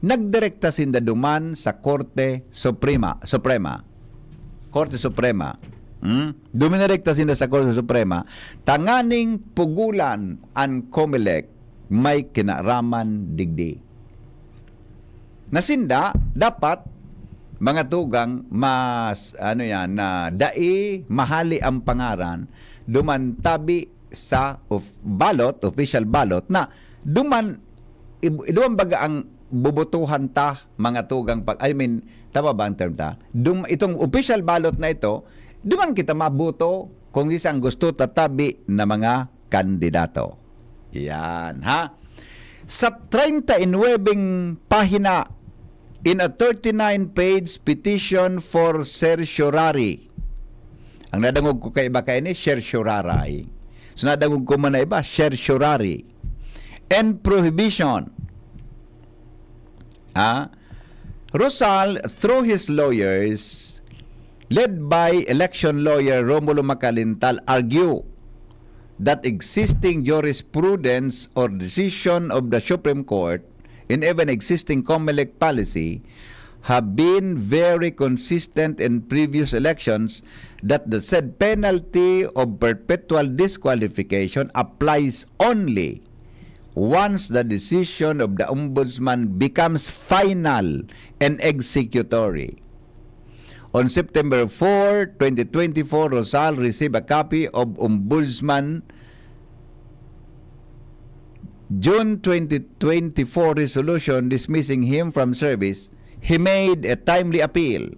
nagdirekta sinda duman sa Korte Suprema, Suprema. Korte Suprema. Hmm? Dumidirekta sinda sa Korte Suprema, tanganing pugulan an Comelec may kinaraman digdi. Na sinda, dapat, mga tugang, mas, ano yan, na dai mahali ang pangaran, duman tabi sa of-, ballot, official ballot, na duman, ib-, duman baga ang bubutuhan ta, mga tugang, pag, I mean, tama ba ang term ta? Dum-, itong official ballot na ito, duman kita mabuto kung isang gusto tatabi na mga kandidato. Yan, ha? Sa treinta y nueve pahina, in a thirty-nine page petition for certiorari. Ang nadangog ko kaiba kaini, certiorari. So, nadangog ko man na iba, certiorari. And prohibition. Ah, Rosal, through his lawyers, led by election lawyer Romulo Macalintal, argue that existing jurisprudence or decision of the Supreme Court and even existing Comelec policy have been very consistent in previous elections, that the said penalty of perpetual disqualification applies only once the decision of the Ombudsman becomes final and executory. On September four, twenty twenty-four, Rosal received a copy of Ombudsman June twenty twenty-four resolution dismissing him from service. He made a timely appeal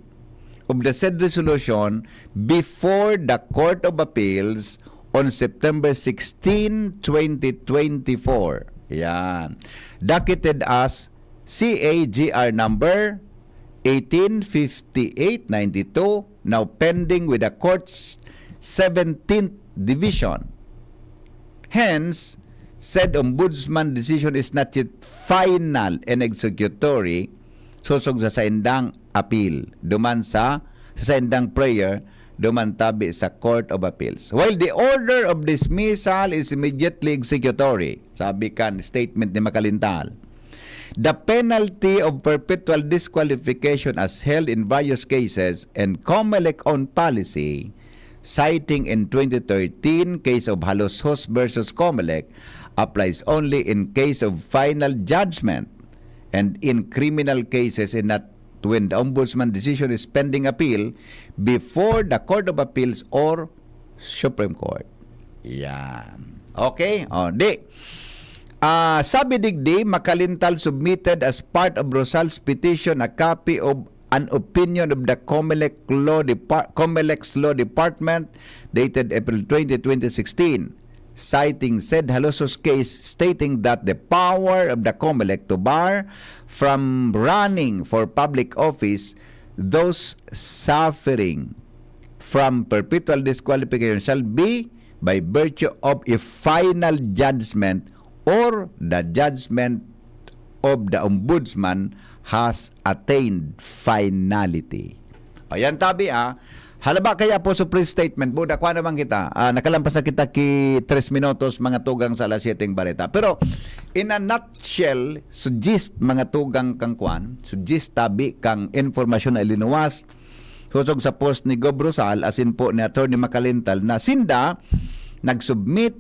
of the said resolution before the Court of Appeals on September sixteen, twenty twenty-four. Yan. Docketed as C A G R number eighteen fifty-eight ninety-two, now pending with the court's seventeenth Division. Hence, said Ombudsman decision is not yet final and executory, sosog sa saindang appeal, duman sa, sa saindang prayer, duman tabi sa Court of Appeals. While the order of dismissal is immediately executory, sabi kan statement ni Macalintal, the penalty of perpetual disqualification as held in various cases and Comelec own policy, citing in twenty thirteen case of Haloshos versus Comelec, applies only in case of final judgment and in criminal cases and not when the Ombudsman decision is pending appeal before the Court of Appeals or Supreme Court. Yan. Okay? O, di. Ah, sabi digdi, Macalintal submitted as part of Rosal's petition a copy of an opinion of the Comelec Law Depar-, Comelec's Law Department dated April twenty, twenty sixteen, citing said Halosos case stating that the power of the Comelec to bar from running for public office those suffering from perpetual disqualification shall be by virtue of a final judgment or the judgment of the Ombudsman has attained finality. Ayan, tabi, ah. Halaba kaya po sa press statement, buda, kwa naman kita. Ah, nakalampas na kita ki tres minutos, mga tugang sa alas siyete ng bareta. Pero, in a nutshell, suggest, mga tugang kang kwan, suggest tabi kang informasyon na ilinuwas, husog sa post ni Gob Rosal, asin po ni Attorney Macalintal, na sinda nagsubmit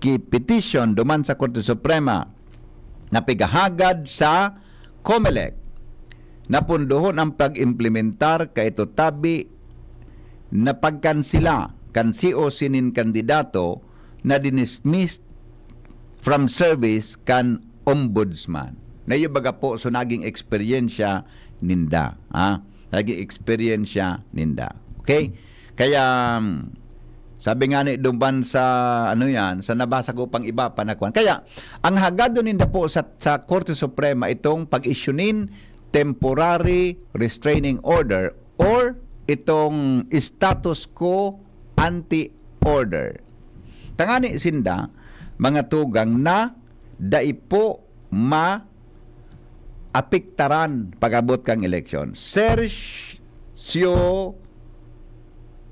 ki petition duman sa Korte Suprema na pigahagad sa Comelec na pundohon ang pag-implementar kaito tabi na pagkansela kan C O C nin kandidato na dinismiss from service kan ombudsman. Na iyo baga po, so naging eksperyensya ninda, ha? Naging eksperyensya ninda. Okay? Kaya, um, sabi nga ni Dumban sa, ano yan, sa nabasa ko pang iba pa na kwan. Kaya, ang hagadon ninda po sa, sa Korte Suprema itong pag-issue nin temporary restraining order or itong status quo ante order. Tangani sinda, mga tugang, na dai po maapektaran pag-abot kang eleksyon. Sergio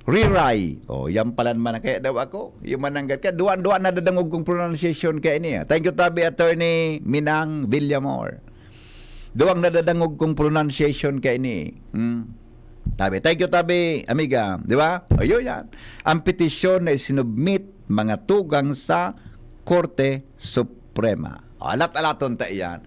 Riray. Oh, yan pala naman ang kaya daw ako. Yung mananggat ka. Duwa-duwa na dadangog kong pronunciation kaya ini, ah. Thank you, tabi, Attorney Minang Villamor. Duwang nadadangog kong pronunciation kaya ini. Hmm. Tabi, thank you, tabi, amiga. Di ba? O, yun yan. Ang petisyon na isinubmit, mga tugang, sa Korte Suprema. O, alat-alaton ta iyan.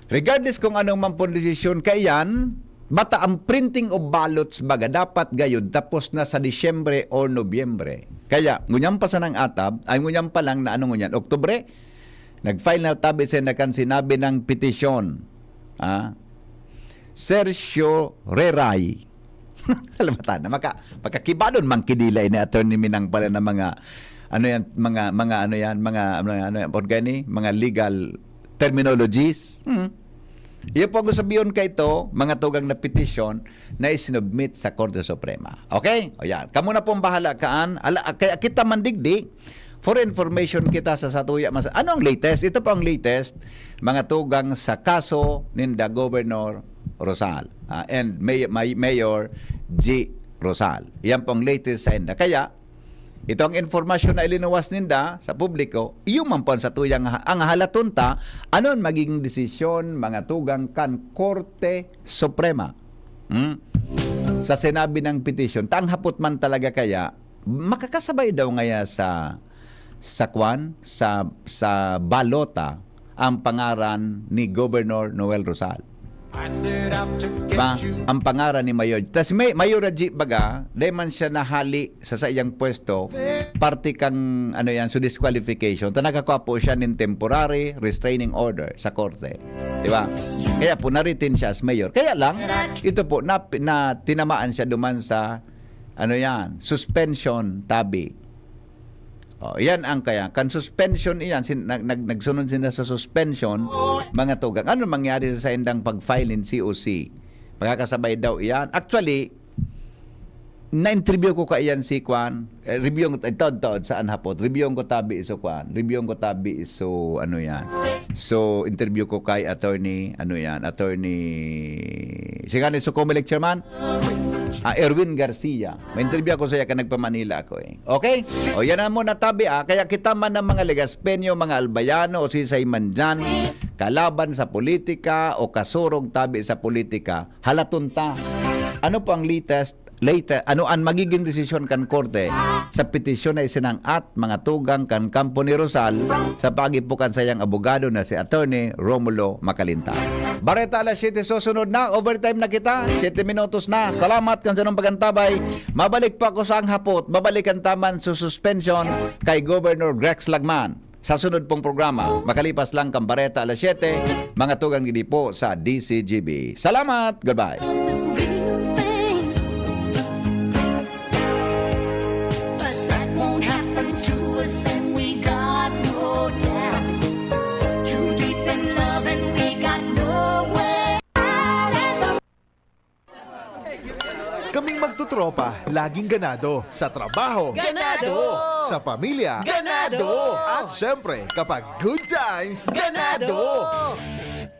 Regardless kung anong man pong desisyon kaiyan, bata ang printing of ballots baga dapat gayod tapos na sa Disyembre or Nobyembre. Kaya, ngunyan pa sanang atab, ay ngunyan pa lang na ano ngunyan, Oktubre, nag-file na tabi sa nakan sinabi ng petisyon. Ah, Sergio Reray. Alam mo, tana, maka-, makakibadon man kidila ini, Attorney Minang, pala na mga, ano yan, mga, mga ano yan, mga, ano yan, ano yan, organi, mga legal terminologies. Hmm. Iyo po ang sabiyon ka ito, mga tugang na petisyon na isinubmit sa Korte Suprema. Okay? O yan. Kamo na pong bahala kaan. Ala, kaya kita man digdi, for information kita sa satuya. Mas, ano ang latest? Ito po ang latest, mga tugang sa kaso ninda Governor Rosal, ah, and May-, May-, Mayor G Rosal. Yan pong latest sa inda. Kaya, ito ang informasyon na ilinuwas ninda sa publiko, iyo man po ang satuyang ha-, ang halaton ta, ano ang magiging desisyon, mga tugang, kan Korte Suprema? Hmm? Sa sinabi ng petisyon, ta ang hapot man talaga kaya, makakasabay daw ngaya sa, sa kwan, sa, sa balota, ang pangaran ni Governor Noel Rosal. Ba, ang pangaran ni Mayor. Tas may, Mayor Raji baga, dahil man siya nahali sa saiyang pwesto, parte kang, ano yan, so disqualification. Ta nagkakwa po siya nin temporary restraining order sa korte. Di ba? Kaya po, na-retain siya as mayor. Kaya lang, ito po, na, na tinamaan siya duman sa, ano yan, suspension, tabi. Oh, yan ang kaya. Kan suspension iyan, sin-, nag-, nag-, nagsunod sila sa suspension, mga tugang. Ano mangyari sa indang pag-file in C O C? Magkakasabay daw iyan. Actually, na-interview ko kaiyan si Kwan, eh, review ko, taod-taod saan hapot. Review ko tabi iso Kwan. Review ko tabi iso, ano yan. So, interview ko kay attorney, ano yan, attorney, siya nga ni Sucome Lecture Man, ah, Erwin Garcia. May interview ako sa iya, ka nagpa-Manila ako eh. Okay? O, yan na muna tabi, ah. Kaya kita man ng mga Legaspeño, mga Albayano, o sisay man dyan, kalaban sa politika o kasurog tabi sa politika, halaton ta. Ano po ang latest, later, ano ang magiging desisyon kan korte sa petisyon na isinang-at, mga tugang, kan kampo ni Rosal sa pag-ipukan sa iyang abogado na si Attorney Romulo Macalinta? Bareta alas siyete susunod na, overtime na kita, siyete minutos na. Salamat kan sarong pagantabay. Mabalik pa ako sa ang hapot, babalikan taman sa suspension kay Governor Grex Lagman. Sa sunod pong programa, makalipas lang kan bareta alas siyete, mga tugang digdi po sa D C G B. Salamat! Goodbye! But that won't happen to us, and we got no doubt. Too deep in love, and we got nowhere. Kaming magtutropa, laging ganado. Sa trabaho, Ganado! Sa pamilya, Ganado! At syempre, kapag good times, Ganado!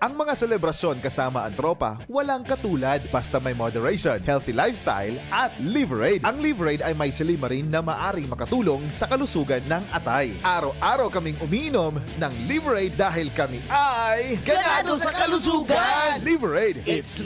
Ang mga selebrasyon kasama ang tropa, walang katulad. Basta may moderation, healthy lifestyle, at Liverade. Ang Liverade ay may silymarin na maaring makatulong sa kalusugan ng atay. Araw-araw kaming umiinom ng Liverade dahil kami ay Ganado sa kalusugan! Liverade! It's